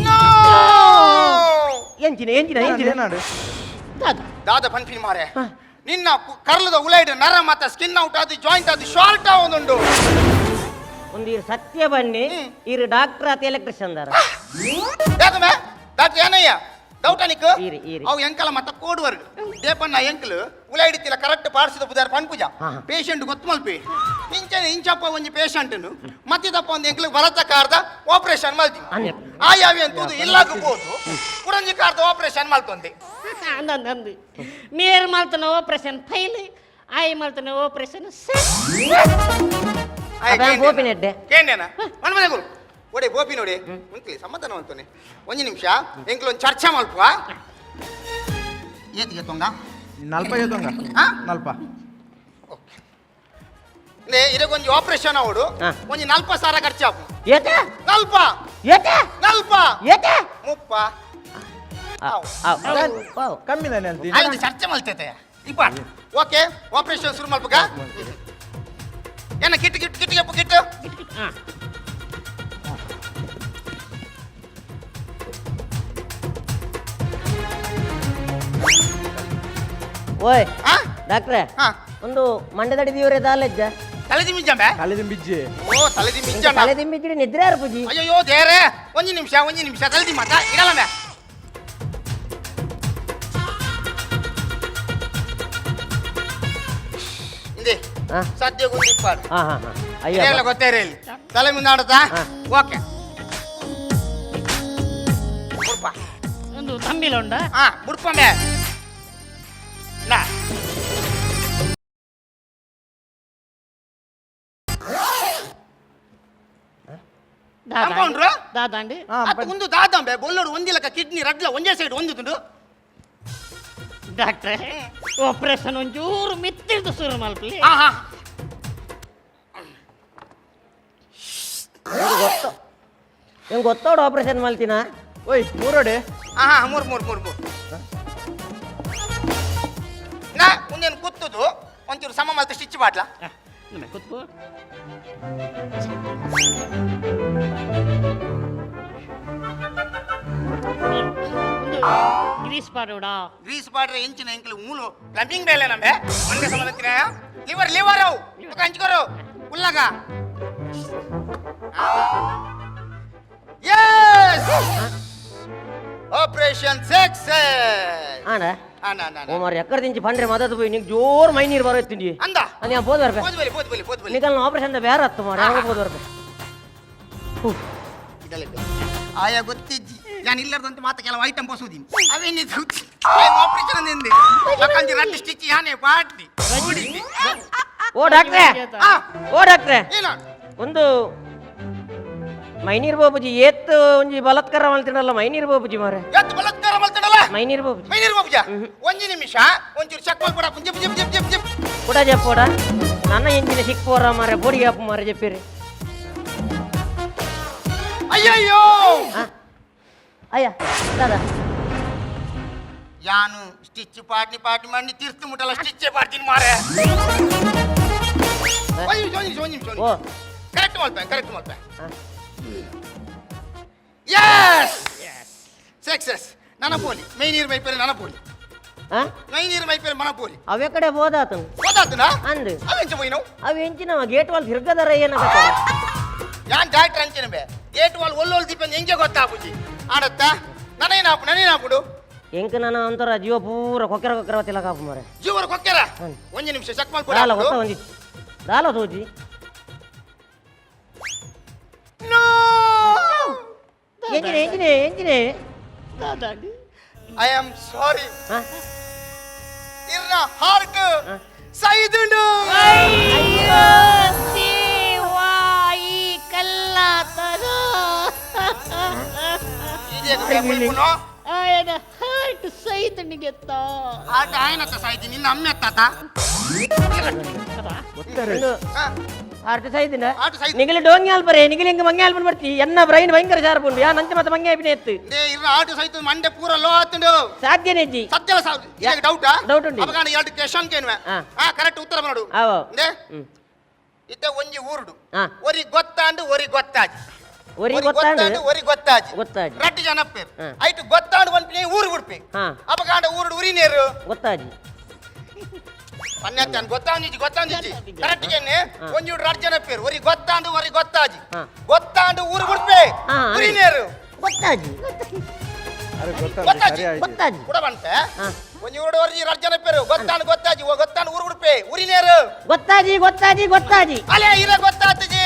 ನೋ. ಎಂಚಿನ ಎಂಚಿನ ಎಂಚಿನ? ಏನಾಡು? ದಾದ? ದಾದ ಪನ್ಪಿನ ಮಾರೆ, ನಿನ್ನ ಕರ್ಲದ ಉಲೈಡ್ ನರ ಮತ್ತ ಸ್ಕಿನ್ ಔಟ್ ಅದು ಜಾಯಿಂಟ್ ಅದು ಶಾರ್ಟ್ ಆವೊಂದುಂಡು. ಒಂದು ಇರು ಸತ್ಯ ಬನ್ನಿ, ಇರು ಡಾಕ್ಟರ್ ಆತ ಎಲೆಕ್ಟ್ರಿಷಿಯನ್ ದಾರ? ಯಾಕಮೆ ಡಾಕ್ಟರ್ ಏನಯ್ಯ ಡೌಟ್ ಅನಿಕ್? ಈರಿ, ಈರಿ. ಅವು ಎಂಕಲ ಮತ್ತ ಕೋಡ್ ವರ್ಗ್ ದೇಪಣ್ಣ ಎಂಕಲ್ ಉಲೈಡಿತ್ತಿಲ್ಲ ಕರೆಕ್ಟ್ ಪಾರ್ಸಿದ ಬುದಾರ್ ಪನ್ಪುಜ. ಪೇಷಂಟ್ ಗೊತ್ತು ಮಲ್ಪಿ ಇಂಚನೆ ಇಂಚಪ್ಪ ಒಂಜಿ ಪೇಷಂಟ್ ಮತ್ತಿದಪ್ಪ ಒಂದು ಎಂಕಲ್ ಬಲತ್ತ ಕಾರ್ದ ಆಪರೇಷನ್ ಮಲ್ತಿ. ಅಂದೆ. ಆ ಯಾವಿ ಅಂತೂದು ಇಲ್ಲಾಗ ಪೋದು ಕುರಂಜಿ ಕಾರ್ದ ಆಪರೇಷನ್ ಮಲ್ತೊಂದೆ. ಅಂದ ಅಂದು ಮೇರ್ ಮಲ್ತನ ಆಪರೇಷನ್ ಫೈಲ್, ಆಯ್ ಮಲ್ತನ ಆಪರೇಷನ್ ಸೆಟ್. ಅದ ಗೋಪಿ ನೆಡ್ಡೆ. ಕೇಂಡೇನ ಮನ್ಮನೆ ಗುರು ಒಡೆ ಗೋಪಿ ನೋಡಿ ಉಂತ್ಲಿ ಸಮಾಧಾನ ಅಂತಾನೆ. ಒಂಜಿ ನಿಮಿಷ, ಎಂಕ್ಲ ಒಂದು ಚರ್ಚೆ ಮಲ್ಪುವ. ಏತಿಗೆ ತೊಂಗ? ನಲ್ಪ ಏತೊಂಗ? ಆ? ನಲ್ಪ. ಓಕೆ, ಇದಕ್ಕೊಂಜಿ ಆಪರೇಷನ್ ಅವಡು. ಒಂಜಿ ನಲ್ಪ ಸಾರ ಖರ್ಚಾಪು. ಏತ? ನಲ್ಪ. ಏತ? ನಲ್ಪ. ಏತ? ಮುಪ್ಪ. ಕಮ್ಮಿ ತಾನೆ ಅಂತೀನಿ. ಆಯ್ತು, ಚರ್ಚೆ ಮಲ್ತೈತೆ ಇಪ್ಪ. ಓಕೆ, ಆಪರೇಷನ್ ಶುರು ಮಲ್ಪಗ. ಏನ ಕಿಟ್ಟು ಕಿಟ್ಟು ಕಿಟ್ಟಿಗೆ ಕಿಟ್ಟು. ಓಯ್. ಆ? ಡಾಕ್ಟ್ರೆ. ಹಾ. ಒಂದು ಮಂಡದಡಿ ದೇವರೇ ದಾಲೆಜ್ಜ. ತಲೆದಿ ಮಿಂಜಂಬೆ. ತಲೆದಿಂಬ ಬಿಜ್ಜಿ. ಓ, ತಲೆದಿ ಮಿಂಜಂಬ. ತಲೆ ದಿಂಬಿಚ್ಚಿಡಿ ನಿದ್ರೆ ಯಾರು ಪೂಜಿ. ಅಯ್ಯೋ ದೇರೇ, ಒಂಜಿ ನಿಮಿಷ ಒಂಜಿ ನಿಮಿಷ, ತಲೆದಿ ಮಾತಾ ಇಡಲ್ಲ ಮೇ. ಇಂದೆ. ಹಾ. ಸದ್ಯ ಗುಂಡಿಪ್ಪಾಡು. ಹಾ ಹಾ ಹಾ ಇದೆಲ್ಲ ಅಯ್ಯೋ. ಗೊತ್ತೇ ಇರಲಿ, ತಲೆ ಮುಂದೆ ಆಡುತ್ತಾ. ಓಕೆ, ಬುಡ್ಪ. ಒಂದು ತಂಬಿಲ ಉಂಡ. ಹಾ, ಬುಡ್ಪ ಮೇ ನಾ. ಕಂಪೌಂಡ್ರು? ದಾದಾಂಡಿ. ಹಾ. ಅತ್ತ ಒಂದು ದಾದಂಬೆ ಬೊಲ್ಲೋಡು ಒಂದಿಲಕ ಕಿಡ್ನಿ ರಡ್ಲ ಒಂದೇ ಸೈಡ್ ಒಂದು ತುಂಡು. ಡಾಕ್ಟ್ರೆ, ಆಪರೇಷನ್ ಒಂಚೂರು ಮಿತ್ತಿರ್ದು ಶುರು ಮಲ್ಪಲಿ. ಹಾ ಹಾ. ಗೊತ್ತು, ನಿಂಗೆ ಗೊತ್ತೋಡು ಆಪರೇಷನ್ ಮಾಡ್ತೀನಾ? ಓಯ್, ಮೂರೋಡೆ. ಹಾ ಹಾ, ಮೂರು ಮೂರು ಮೂರು ಮೂರು. ನಾ ಮುಂದೇನು ಕೂತುದು ಒಂಚೂರು ಸಮ ಮಲ್ತ ಸ್ಟಿಚ್ ಬಾಟ್ಲ. ನಮ್ಮ ಕೂತ್ಕೋ. ಒಂದು ಗ್ರೀಸ್ ಪಾಡೋಡ. ಗ್ರೀಸ್ ಬಾಡ್ರೆ ಇಂಚಿನ ಎಂಕ್ಲು ಮೂಲು ಪ್ಲಂಬಿಂಗ್ ಬೇಲೆ ನಮ್ಮೆ ಒಂದೇ ಸಮಲತ್ತಿನ ಲಿವರ್ ಲಿವರ್ ಅವು ಹಂಚ್ಕೋರು ಉಲ್ಲಾಗ. Yes, operation success. ಆಣ. ಅಣ್ಣ. ಓ ಮಾರ್ರೆ, ಎಕ್ಕಡ ದಿಂಚಿ ಪಂಡ್ರೆ ಮದದು ಪೋಯಿ ನಿಂಗೆ ಜೋರ್ ಮೈ ನೀರು ಬರೋತ್ತಿಂಡಿ. ಅಂದ. ಅಂದ ಪೋದು ಬರ್ಬೆ. ಪೋದು ಬಲಿ ಪೋದು ಬಲಿ ಪೋದು ಬಲಿ. ನಿಕಲ್ನ ಆಪರೇಷನ್ ಬೇರೆ ಹತ್ತು ಮಾರ್ರೆ, ಯಾವಾಗ ಪೋದು ಬರ್ಬೆ. ಇದೆಲ್ಲ ಆಯಾ ಗೊತ್ತಿಜ್ಜಿ, ನಾನು ಇಲ್ಲದಂತ ಮಾತ ಕೆಲವು ಐಟಮ್ ಬಸುದೀನಿ ಅವೇನಿದ್ದು ಆಪರೇಷನ್ ಅಂದೆ. ಲಕ್ಕಂಜಿ ರಡ್ಡು ಸ್ಟಿಚ್ ಯಾನೆ ಪಾಟ್ಲಿ. ಓ ಡಾಕ್ಟ್ರೆ, ಓ ಡಾಕ್ಟ್ರೆ, ಏನ? ಒಂದು ಮೈನೀರ್ ಬಾಬುಜಿ ಏತ್ ಒಂಜಿ ಬಲತ್ಕಾರ ಮಲ್ತಿಡಲ್ಲ ಮೈನೀರ್ ಬಾಬುಜಿ ಮಾರೆ. ಎತ್ತು ಬಲತ್ಕಾರ ಮಲ್ತಿಡಲ್ಲ ಮೈನೀರ್ ಬಾಬುಜಿ. ಮೈನೀರ್ ಬಾಬುಜ, ಒಂಜಿ ನಿಮಿಷ, ಒಂಚೂರು ಚೆಕ್ ಮಾಡ್ಕೊಡ. Zip zip zip zip zip. ಕೂಡ ಜಪ್ಪೋಡ ನನ್ನ ಎಂಜಿನ ಸಿಕ್ಕೋರ ಮಾರೆ, ಬೋಡಿ ಆಪು ಮಾರೆ ಜಪ್ಪಿರಿ. ಅಯ್ಯಯ್ಯೋ. ಅಯ್ಯ ದಾದಾ. ಯಾನು ಸ್ಟಿಚ್ ಪಾಟ್ನಿ ಪಾಟ್ನಿ ಮಾಡಿ ತೀರ್ತು ಮುಟ್ಟಲ್ಲ, ಸ್ಟಿಚ್ಚೇ ಪಾಡ್ತೀನಿ ಮಾರೆ. ಒಂದ್ ನಿಮಿಷ, ಒಂದ್ ನಿಮಿಷ, ಒಂದ್ ನಿಮಿಷ. ಓ. ಕರೆಕ್ಟ್ ಮಾಡ್ತೆ, ಕರೆಕ್ಟ್ ಮಾಡ್ತೆ. Yes, success. ನನ್ನ ಪೋಲಿ ಮೈ ನೀರು ಮೈಪೇರೆ ನನ್ನ ಪೋಲಿ. ಆ? ಮೈ ನೀರು ಮೈಪೇರೆ ಮನ ಪೋಲಿ. ಅವೇ ಕಡೆ ಹೋದಾತನು. ಹೋದಾತನಾ? ಅಂದು. ಅವೆಂಚ ಪೋಯಿನವು? ಅವು ಎಂಚಿನ ಗೇಟ್ ವಾಲ್ ತಿರ್ಗದಾರ ಏನಾಗತ್ತ? ಯಾನ್ ಡಾಕ್ಟರ್ ಅಂಚಿನ ಬೇ ಗೇಟ್ ವಾಲ್ ಒಲ್ಲೊಲ್ ದೀಪ ಹೆಂಗೆ ಗೊತ್ತಾಪುಜಿ ಆಡತ್ತ. ನನೇನಾಪು ನನೇನಾಪುಡು? ಎಂಕ್ ನನ್ನ ಒಂಥರ ಜೀವ ಪೂರ ಕೊಕ್ಕೆರ ಕೊಕ್ಕೆರ ತಿಲಕಾಪು ಮಾರೆ. ಜೀವರ ಕೊಕ್ಕೆರ? ಒಂಜಿ ನಿಮಿಷ, ಚೆಕ್ ದಾಲ ಮಾಡ್ಕೊಡ. ಗೊತ್ತ ಒಂಜಿ ದಾಲ ತೋಜಿ. ಎಂಜಿನೆ ಎಂಜಿನೆ ಎಂಜಿನೆ? I am sorry. ಹಾ? ಇರ್ನ ಹಾರ್ಟ್ ಸೈದುಂಡು. ಅಯ್ಯೋ ದೇವಾ, ಈ ಕಲ್ಲಾತನ. ಆಯನ ಹಾರ್ಟ್ ಸೈತನಿಗೆತ್ತ. ಹಾರ್ಟ್ ಆಯನತ್ತ ಸಾಯ್ತಿ, ನಿನ್ನ ಅಮ್ಮೆತ್ತಾತ. ಆರ್ಟ್ ಸೈದಿನ. ಹಾರ್ಟ್ ಸೈದ್. ನಿಗಲಿ ಡೋಂಗಿ ಆಲ್ಪರೆ ನಿಗಲಿ ಹಿಂಗ ಮಂಗೆ ಆಲ್ಪನ್ ಬರ್ತಿ. ಎನ್ನ ಬ್ರೈನ್ ಭಯಂಕರ ಶಾರ್ಪ್ ಉಂಡು. ಯಾ ನಂಚ ಮತ್ತೆ ಮಂಗೆ ಆಪಿನ ಎತ್ತು. They ಇರ್ನ ಹಾರ್ಟ್ ಸೈತು, ಮಂಡೆ ಪೂರ ಲೋ ಆತುಂಡು. ಸಾಧ್ಯನೇ ಜಿ. ಸತ್ಯವ ಡೌಟ್? ಡೌಟ್ ಉಂಟು. ಅಪಗಾಣ ಎರಡು ಕ್ವೆಶನ್ ಕೇನ್ವೆ. ಹಾ. ಹಾ, ಕರೆಕ್ಟ್ ಉತ್ತರ ನೋಡು. ಆವ. They hmm. ಇತ್ತೆ ಒಂಜಿ ಊರುಡು ಹಾ. ಒರಿ ಗೊತ್ತಾಂಡು ಒರಿ ಗೊತ್ತಾಜಿ. ಒರಿ ಗೊತ್ತಾಂಡು ಒರಿ ಗೊತ್ತಾಜಿ. ಗೊತ್ತಾಜಿ. ರಡ್ಡು ಜನ ಪೇರು. ಹಾ. ಐಟು ಗೊತ್ತಾಂಡು ಪನ್ಪಿನಿ ಊರು ಬಿಡ್ಪಿ. ಹಾ. ಅಪಗಾಂಡ ಊರುಡು ಉರಿ ನೇರು. ಗೊತ್ತಾಜಿ. ಪನ್ನೆತ್ತಾನ್ ಗೊತ್ತಾಂಜಿಜಿ ಗೊತ್ತಾಂಜಿಜಿ ಕರೆಕ್ಟ್ ಕೇನೆ. ಒಂಜಿ ಊರು ರಡ್ಡು ಜನ ಪೇರು, ಒರಿ ಗೊತ್ತಾಂಡು ಒರಿ ಗೊತ್ತಾಜಿ. ಹಾ. ಗೊತ್ತಾಂಡು ಊರು ಬಿಡ್ಪೆ. ಹಾ, ಉರಿ ನೇರು. ಗೊತ್ತಾಜಿ. ಅರೆ ಗೊತ್ತಾಂದು. ಗೊತ್ತಾಜಿ. ಸರಿ ಆಯ್ತು. ಗೊತ್ತಾಜಿ. ಕೂಡ ಬಂತೆ. ಹಾ. ಒಂಜಿ ಊರುಡು ಒರಿ ರಡ್ಡು ಜನ ಪೇರು, ಗೊತ್ತಾಂಡು ಗೊತ್ತಾಜಿ, ಓ ಗೊತ್ತಾಂಡು ಊರು ಬಿಡ್ಪೆ, ಉರಿ ನೇರು. ಗೊತ್ತಾಜಿ ಗೊತ್ತಾಜಿ ಗೊತ್ತಾಜಿ. ಅಲೆ ಇರ ಗೊತ್ತಾತಜಿ,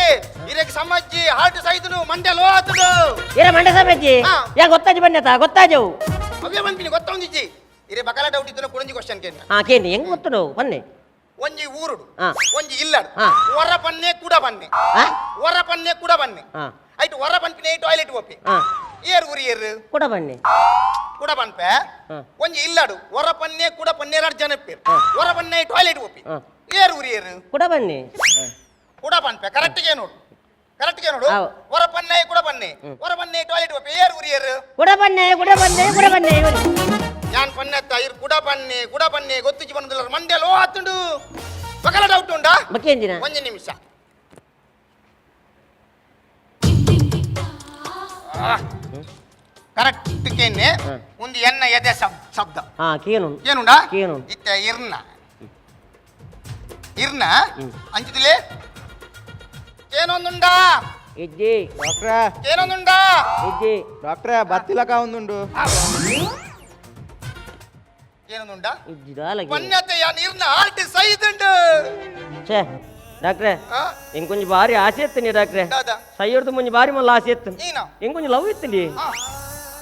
ಇರಕ್ಕೆ ಸಮಜ್ಜಿ, ಹಾರ್ಟ್ ಸೈದುನು, ಮಂಡೆ ಲೋ ಆತುಡು. ಇರ ಮಂಡೆ ಸಮೇಜಿ. ಹಾ. ಯಾ ಗೊತ್ತಾಜಿ ಬನ್ನೆತ ಗೊತ್ತಾಜವು. ಅವೇ ಬಂದ್ಪಿನಿ ಗೊತ್ತೊಂದಿಜ್ಜಿ. ಇರೆ ಬಕಲ ಡೌಟ್ ಇದ್ದನ ಕುಡಂಜಿ ಕ್ವಶನ್ ಕೇನ. ಹಾ ಕೇನಿ, ಹೆಂಗ್ ಗೊತ್ತುಡು ಬನ್ನಿ. ಒಂಜಿ ಊರುಡು ಹಾ. ಒಂಜಿ ಇಲ್ಲಡು ಹಾ. ಹೊರ ಪನ್ನೆ ಕೂಡ ಬನ್ನೆ. ಹಾ? ಹೊರ ಪನ್ನೆ ಕೂಡ ಬನ್ನೆ. ಹಾ. ಐಟ್ ಹೊರ ಪನ್ಪಿನ ಟಾಯ್ಲೆಟ್ ಒಪ್ಪಿ. ಹಾ. ಏರ್ ಊರಿ ಏರು? ಕೂಡ ಬನ್ನಿ. ಕೂಡ ಪನ್ಪೆ. ಹಾ. ಒಂಜಿ ಇಲ್ಲಡು ಹೊರ ಪನ್ನೆ ಕೂಡ ಪನ್ನೆ ಎರಡು ಜನ ಪೇರು. ಹಾ. ಹೊರ ಪನ್ನೆ ಟಾಯ್ಲೆಟ್ ಒಪ್ಪಿ. ಹಾ. ಏರ್ ಊರಿ ಏರು? ಕೂಡ ಬನ್ನಿ. ಕೂಡ ಪನ್ಪೆ. ಕರೆಕ್ಟ್ ಗೆ ನೋಡು, ಕರೆಕ್ಟ್ ಗೆ ನೋಡು. ಆವ್. ಹೊರ ಪನ್ನೆ ಕೂಡ ಬನ್ನೆ, ಹೊರ ಪನ್ನೆ ಟಾಯ್ಲೆಟ್ ಒಪ್ಪಿ, ಏರ್ ಊರಿ ಏರು? ಕೂಡ ಬನ್ನಿ ಕೂಡ ಬನ್ನಿ ಕೂಡ ಬನ್ನಿ ಇವ್ರಿ. ಯಾನ್ ಪನ್ನೆತ್ತ ಇರ್ ಕೂಡ ಪನ್ನೆ ಕೂಡ ಪನ್ನೆ ಗೊತ್ತಿಚ್ಚಿ ಬಂದಿಲ್ಲ, ಮಂಡೆ ಲೋ ಆತುಂಡು. ಬಕಲ ಡೌಟ್ ಉಂಡಾ? ಬಕ್ಕೇಂಜಿನ. ಒಂಜಿ ನಿಮಿಷ. ಕರೆಕ್ಟ್ ಕೇನೆ. ಒಂದು ಎನ್ನ ಎದೆ ಶಬ್ದ. ಹಾ ಕೇನು. ಏನುಂಡಾ? ಕೇನು. ಇತ್ತ ಇರ್ನ ಇರ್ನ ಅಂಚಿದಿಲೆ ಏನೊಂದುಂಡಾ? ಇಜ್ಜಿ. ಡಾಕ್ಟ್ರೇ. ಏನೊಂದುಂಡಾ? ಇಜ್ಜಿ. ಡಾಕ್ಟ್ರೇ, ಬತ್ತಿಲಕ ಒಂದುಂಡು. ಏನೊಂದುಂಡಾ? ಇಜ್ಜಿ ದಾಲ. ಪನ್ಯತೆ ಯಾನ್ ಇರ್ನ ಆಲ್ಟಿ ಸೈದುಂಡು. ಛೇ ಡಾಕ್ಟ್ರೆ. ಆ? ಇಂಕೊಂಜಿ ಬಾರಿ ಆಸೆ ಇತ್ತು ಡಾಕ್ಟ್ರೆ. ದಾದಾ? ಸೈಯರ್ದು ಮುಂಜಿ ಬಾರಿ ಮಲ್ಲ ಆಸೆ ಇತ್ತು. ನೀನಾ? ಇಂಕೊಂಜಿ ಲವ್ ಇತ್ತು. ಆ.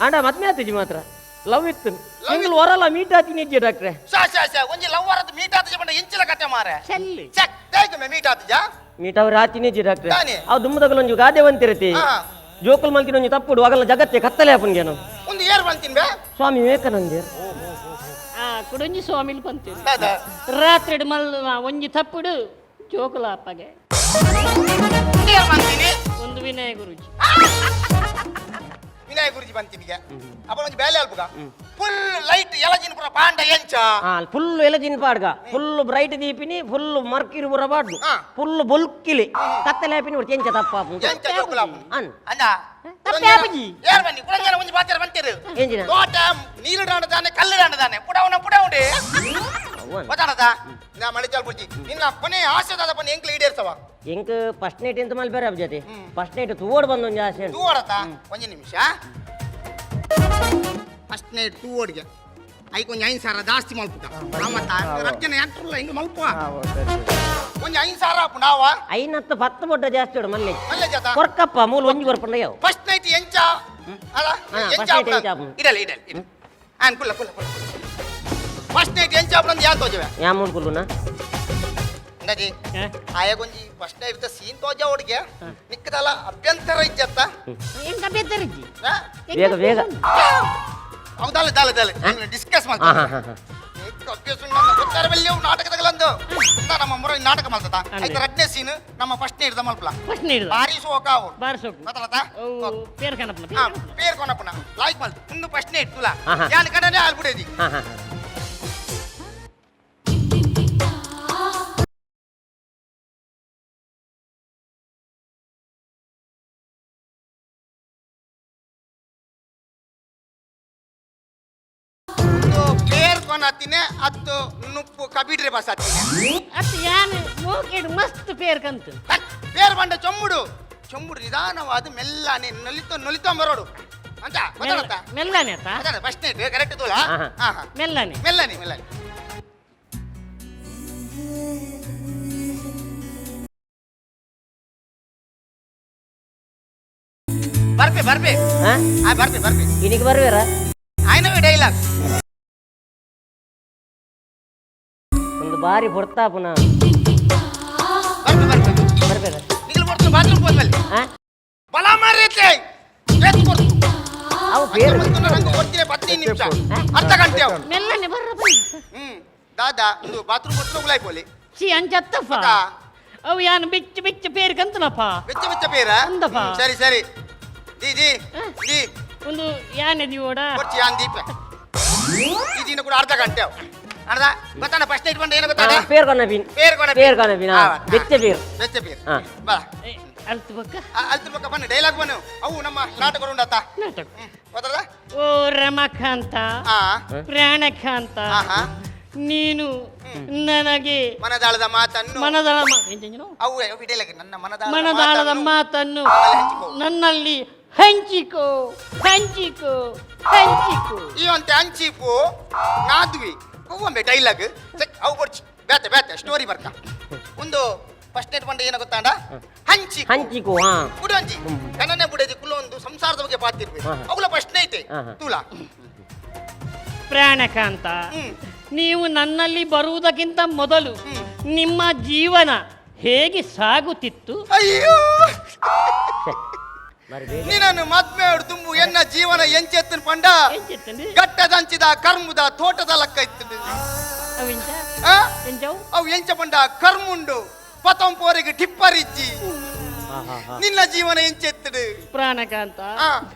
ಆಂಡ ಮದ್ಮೆ ಆತಿಜಿ ಮಾತ್ರ ಲವ್ ಇತ್ತು. ಇಂಗ್ಲು ಹೊರಲ್ಲ ಮೀಟ್ ಆತೀನಿ ಇಜ್ಜಿ ಡಾಕ್ಟ್ರೆ. ಶಾ ಶಾ ಶಾ, ಒಂಜಿ ಲವ್ ವರದ್ ಮೀಟ್ ಆತಜ ಪಂಡ ಇಂಚಿಲ ಕತೆ ಮಾರೆ. ಚೆಲ್ಲಿ. ಚೆಕ್ ತೇಗುಮೆ ಮೀಟ್ ಆತಜ. ಮೀಟ್ ಅವ್ರ ಆತೀನಿ ಇಜ್ಜಿ ಡಾಕ್ಟ್ರೆ. ದಾನೆ? ಅವು ದುಮ್ಮದಗಲ ಒಂಜಿ ಗಾದೆ ಒಂತಿರತಿ. ಆ. ಜೋಕುಲ್ ಮಲ್ತಿನ ಒಂಜಿ ತಪ್ಪುಡು ಅಗಲ ಜಗತ್ತೆ ಕತ್ತಲೆ ಆಪುನ್ಗೇನು. ಒಂದು ಏರ್ ಬಂತಿನ್ ಬೇ? ಸ್ವಾಮಿ ವಿವೇಕಾನಂದೇರ್. ಆ ಕುಡೊಂಜಿ ಸ್ವಾಮಿಲ್ ಪಂತೀರು. ದಾದಾ? ರಾತ್ರಿ ಮಲ್ಲ ಒಂಜಿ ತಪ್ಪುಡು ಜೋಕುಲ ಅಪ್ಪಗೆ. ಏರ್ ಬಂತೀನಿ? ಒಂದು ವಿನಯ ಗುರುಜಿ. ವಿನಾಯಕ ಗುರುಜಿ ಬಂತಿನಿಗೆ ಅಪ್ಪ ಒಂಜಿ ಬೇಲೆ ಅಲ್ಪುಗ ಫುಲ್ ಲೈಟ್ ಎಲಜಿನ ಪುರ ಪಾಂಡ ಎಂಚ. ಆ full ಎಲಜಿನ್ ಪಾಡ್ಗ full bright Deepini full ಮರ್ಕಿರು ಪುರ ಪಾಡ್ದು. ಆ. ಫುಲ್ ಬೊಲ್ಕಿಲಿ ಕತ್ತಲೆ ಆಪಿನಿ ಒಟ್ಟು ಎಂಚ ತಪ್ಪಾಪು? ಎಂಚ ಜೋಕುಲ ಅನ್. ಅಣ್ಣ. ತಪ್ಪೆ ಆಪುಜಿ. ಏರ್ ಬನ್ನಿ ಕುಡಂಜನ ಒಂಜಿ ಬಾಚರ ಬಂತಿರು. ಎಂಜಿನ? ತೋಟ ನೀರು ದಾಂಡ ಕಲ್ಲು ದಾಂಡ ದಾನೆ ಪುಡವನ ಪುಡವುಂಡೆ. ಗೊತ್ತಾಡದ ನಾ ಮಳಿಚಾಲ್ ಪುಡ್ಜಿ ನಿನ್ನ ಕೊನೆ ಆಸೆ ದಾದ ಪನ್ನ ಎಂಕ್ಲ ಈಡೇರ್ಸವ. ಎಂಕ್ ಫಸ್ಟ್ ನೈಟ್ ಎಂತ ಮಲ್ಪೇರ ಜೊತೆ ಫಸ್ಟ್ ನೈಟ್ ತೂವಡ್ ಬಂದ ಒಂಜಿ ಆಸೆ ಉಂಟು. ತೂ ಓಡತಾ ಒಂಜಿ ನಿಮಿಷ. ಫಸ್ಟ್ ನೈಟ್ ತೂ ಓಡಿಗೆ ಐಕ್ ಒಂಜಿ 5,000 ಜಾಸ್ತಿ ಮಲ್ಪುಗ ಮತ್ತ ರಡ್ಜನ ಎಂಟ್ರುಲ್ಲ ಹಿಂಗ ಮಲ್ಪುವ. ಹಾ, ಓ, ಸರಿ ಸರಿ. ಒಂಜಿ 5,000 ಆಪು ನಾವ. ಐನತ್ತು ಪತ್ತು ಬೊಡ್ಡ ಜಾಸ್ತಿ ಉಂಡು ಮಲ್ಲೆ. ಮಲ್ಲೆ ಜಾತ. ಕೊರ್ಕಪ್ಪ ಮೂಲು ಒಂಜಿ ಕೊರ್ಪಂಡ ಯಾವ. ಫಸ್ಟ್ ನೈಟ್ ಎಂಚ ಅಲ್ಲ? ಹಾ, ಎಂಚ first night ಆಪುನ? ಎಂಚ ಆಪುನ? ಇಡಲಿ ಇಡಲಿ ಇಡಲಿ ಆನ್ ಕುಲ್ಲ ಕುಲ್ಲ ಕುಲ್ಲ. ಫಸ್ಟ್ ನೈಟ್ ಎಂಚ ಆಪುನ ಯಾನ್ ತೋಜವೆ. ಯಾ ಮೂಲು ಕುಲ್ಲುನ? ಅಂದಾಜಿ ಆಯಾಗೊಂಜಿ ಫಸ್ಟ್ ಇರ್ತ ಸೀನ್ ತೋಜ ಹುಡುಗೆ ನಿಕ್ಕದಲ್ಲ ಅಭ್ಯಂತರ ಇಜ್ಜತ್ತ. ಎಂಕ ಬೇತರಿಜ್ಜಿ. ಬೇಗ ಬೇಗ. ಹೌದಲ್ಲ, ದಾಲೆ ದಾಲೆ ಡಿಸ್ಕಸ್ ಹಾ ಮಾಡ್ತಾರೆ. ಹಾ ಹಾ ಹಾ. ಅಭ್ಯಾಸ ಗೊತ್ತಾರ ಬೆಲ್ಲಿ ನಾಟಕದಗಳಂದು ನಮ್ಮ ಮೊರ ನಾಟಕ ಮಾಡ್ತದ. ಆಯ್ತು, ರಡ್ನೇ ಸೀನ್ ನಮ್ಮ ಫಸ್ಟ್ ಹಿಡ್ದ ಮಲ್ಪಲ. ಫಸ್ಟ್ ನೀಡ್ದ. ಬಾರಿ ಸೋಕಾವು. ಬಾರಿ ಸೋಕು. ಗೊತ್ತಲತ್ತ? ಅವು ಪೇರ್ ಕಣಪ್ಪನ. ಹಾ, ಪೇರ್ ಕೊನಪ್ಪನ ಲೈಕ್ ಮಲ್ತು ಇನ್ನು ಫಸ್ಟ್ ಇಟ್ಟುಲ. ಹಾ, ಹಾ. ಯಾನ್ ಕಡನೆ ಆಲ್ಬಿಡೇದಿ. ಹಾ ಹಾ ಹಾ. ಒಂದು ಪೇರ್ ಕೊನತ್ತಿನೇ ಅತ್ತು ನುಪ್ಪು ಕಬಿಡ್ರೆ ಬಸ್ ಹತ್ತಿನೇ. ಅತ್ತು ಯಾನ್ ಮೋಕೆಡ್ ಮಸ್ತ್ ಪೇರ್ ಕಂತು. ಪೇರ್ ಬಂಡ ಚೊಂಬುಡು ಚೊಂಬುಡು ನಿಧಾನವಾದ ಮೆಲ್ಲನೆ ನಲಿತ ನಲಿತ ಬರೋಡು ಅಂತ ಗೊತ್ತಾಗತ್ತಾ? ಮೆಲ್ಲನೆ ಆತ. ಫಸ್ಟ್ ನೈಟ್ ಕರೆಕ್ಟ್ ತೋಲ. ಹಾ, ಹಾ. ಹಾ ಹಾ. ಮೆಲ್ಲನೆ. ಮೆಲ್ಲನೆ ಮೆಲ್ಲನೆ. ಬರ್ಪೆ ಬರ್ಪೆ. ಹಾ. ಆ ಬರ್ಪೆ ಬರ್ಪೆ. ಇನಿಗೆ ಬರ್ವೇರ? ಆಯ್ನ ಡೈಲಾಗ್. ಒಂದು ಬಾರಿ ಹೊಡ್ತಾ ಪುನಃ. ಬರ್ಪೆ ಬರ್ಪೆ. ಬರ್ಬೇರ? ನಿಗಲ್ ಕೊಡ್ತು ಬಾತ್ರೂಮ್ ಹೋದ್ಮೇಲೆ. ಹಾ. ಬಲ ಮಾರೈತೆ ಏತ್ ಕೊಡ್ತು. ಅವು ಬೇರೆ. ನಂಗೆ ಕೊಡ್ತೀನಿ 15 ನಿಮಿಷ, ಅರ್ಧ ಗಂಟೆ ಅವು. ಮೆಲ್ಲನೆ ಬರ್ರ ಬನ್ನಿ. ಹ್ಮ್ ದಾದಾ ಒಂದು ಬಾತ್ರೂಮ್ ಕೊಟ್ಟು ಉಲಾಯ್ ಪೋಲಿ. ಚಿ ಅಂಚತ್ತಪ್ಪ. ಅಕ್ಕ. ಅವು ಯಾನ್ ಬಿಚ್ಚು ಬಿಚ್ಚು ಪೇರ್ ಕಂತನಪ್ಪ. ಬೆಚ್ಚ ಬೆಚ್ಚ ಪೇರ. ಅಂದಪ್ಪ. ಸರಿ ಸರಿ the the the. ಒಂದು ಯಾನೆ ದಿವೋಡ. ಕೊಡ್ಚಿ ಯಾನ್ ದೀಪ ಈ ದಿನ ಕೂಡ ಅರ್ಧ ಗಂಟೆ ಅವು. ಅರ್ಧ ಗೊತ್ತಾನ? ಫಸ್ಟ್ ನೈಟ್ ಬಂದ ಏನು ಗೊತ್ತಾಡ? ಪೇರ್ ಕೊನಬಿನ್. ಪೇರ್ ಕೊನಬಿನ್. ಪೇರ್ ಕೊನಬಿನ್. ಹಾ. ಬೆಚ್ಚ ಪೇರ್. ಬೆಚ್ಚ ಪೇರ್. ಹಾ. ಬಾ. ಅಲ್ತು ಬಕ್ಕ. ಅಲ್ತು ಪಕ್ಕ ಬನ್ನಿ, ಡೈಲಾಗ್ ಬನ್ನು ಅವು ನಮ್ಮ ನಾಟಕ ಉಂಡಾತ. ನಾಟಕ. ಹ್ಮ್ ಗೊತ್ತಲ್ಲ. ಓ ರಮಕಾಂತ, ಹಾ. ಪ್ರಾಣಕಾಂತ, ಆಹಾ. ನೀನು ನನಗೆ ಮನದಾಳದ ಮಾತನ್ನು ಮನದಾಳ ಎಂತೆಂಜನು? ಅವು ಡೈಲಾಗ್ ನನ್ನ ಮನದಾಳದ ಮನದಾಳದ ಮಾತನ್ನು ಮಾತನ್ನು ನನ್ನಲ್ಲಿ ಹಂಚಿಕೋ. ನನ್ನಲ್ಲಿ ಹಂಚಿಕೋ ಹಂಚಿಕೋ ಹಂಚಿಕೋ. ಈ ಅಂತ ಹಂಚಿಪು ನಾದ್ವಿ ಒಮ್ಮೆ ಡೈಲಾಗ್ ಅವು ಕೊಡ್ಚಿ ಬೇತೆ ಬೇತೆ ಸ್ಟೋರಿ ಬರ್ಕ. ಒಂದು ಫಸ್ಟ್ ನೈಟ್ ಬಂದ ಏನ ಗೊತ್ತಾಂಡ? ಹಂಚಿ ಹಂಚಿಕೋ ಹಾ. ಬುಡಂಜಿ ಕನ್ನಡ ಬುಡೇಜಿ ಕುಲ್ಲ ಒಂದು ಸಂಸಾರದ ಬಗ್ಗೆ ಪಾತಿರ್ಬೇಕು. ಹಾ, ಹಾ. ಅವುಲ ಫಸ್ಟ್ ನೈಟ್. ಹಾ, ಹಾ. ತೂಲ. ಪ್ರಾಣಕಾಂತ, ಹ್ಮ್. ನೀವು ನನ್ನಲ್ಲಿ ಬರುವುದಕ್ಕಿಂತ ಮೊದಲು ನಿಮ್ಮ ಜೀವನ ಹೇಗೆ ಸಾಗುತ್ತಿತ್ತು? ಅಯ್ಯೋ. ಬಾರಿ ಬೇಗ. ನಿನ್ನನ್ನು ಮದ್ವೆ ತುಂಬು ಎನ್ನ ಜೀವನ ಎಂಚೆತ್ತನ್ ಪಂಡ ಎಂಚೆತ್ತಂడి? ಗಟ್ಟದಂಚಿದ ಕರ್ಮುದ ತೋಟದ ಲಕ್ಕ ಇತ್ತು. ಅವೆಂಚ? ಆ? ಎಂಚವು? ಅವು ಎಂಚ ಪಂಡ ಕರ್ಮುಂಡು ಪತಂಪೋರಿಗೆ ಟಿಪ್ಪರಿಜ್ಜಿ. ಹಾ ಹಾ ಹಾ. ನಿನ್ನ ಜೀವನ ಎಂಚೆತ್ತಡು? ಪ್ರಾಣಕಾಂತ, ಆ.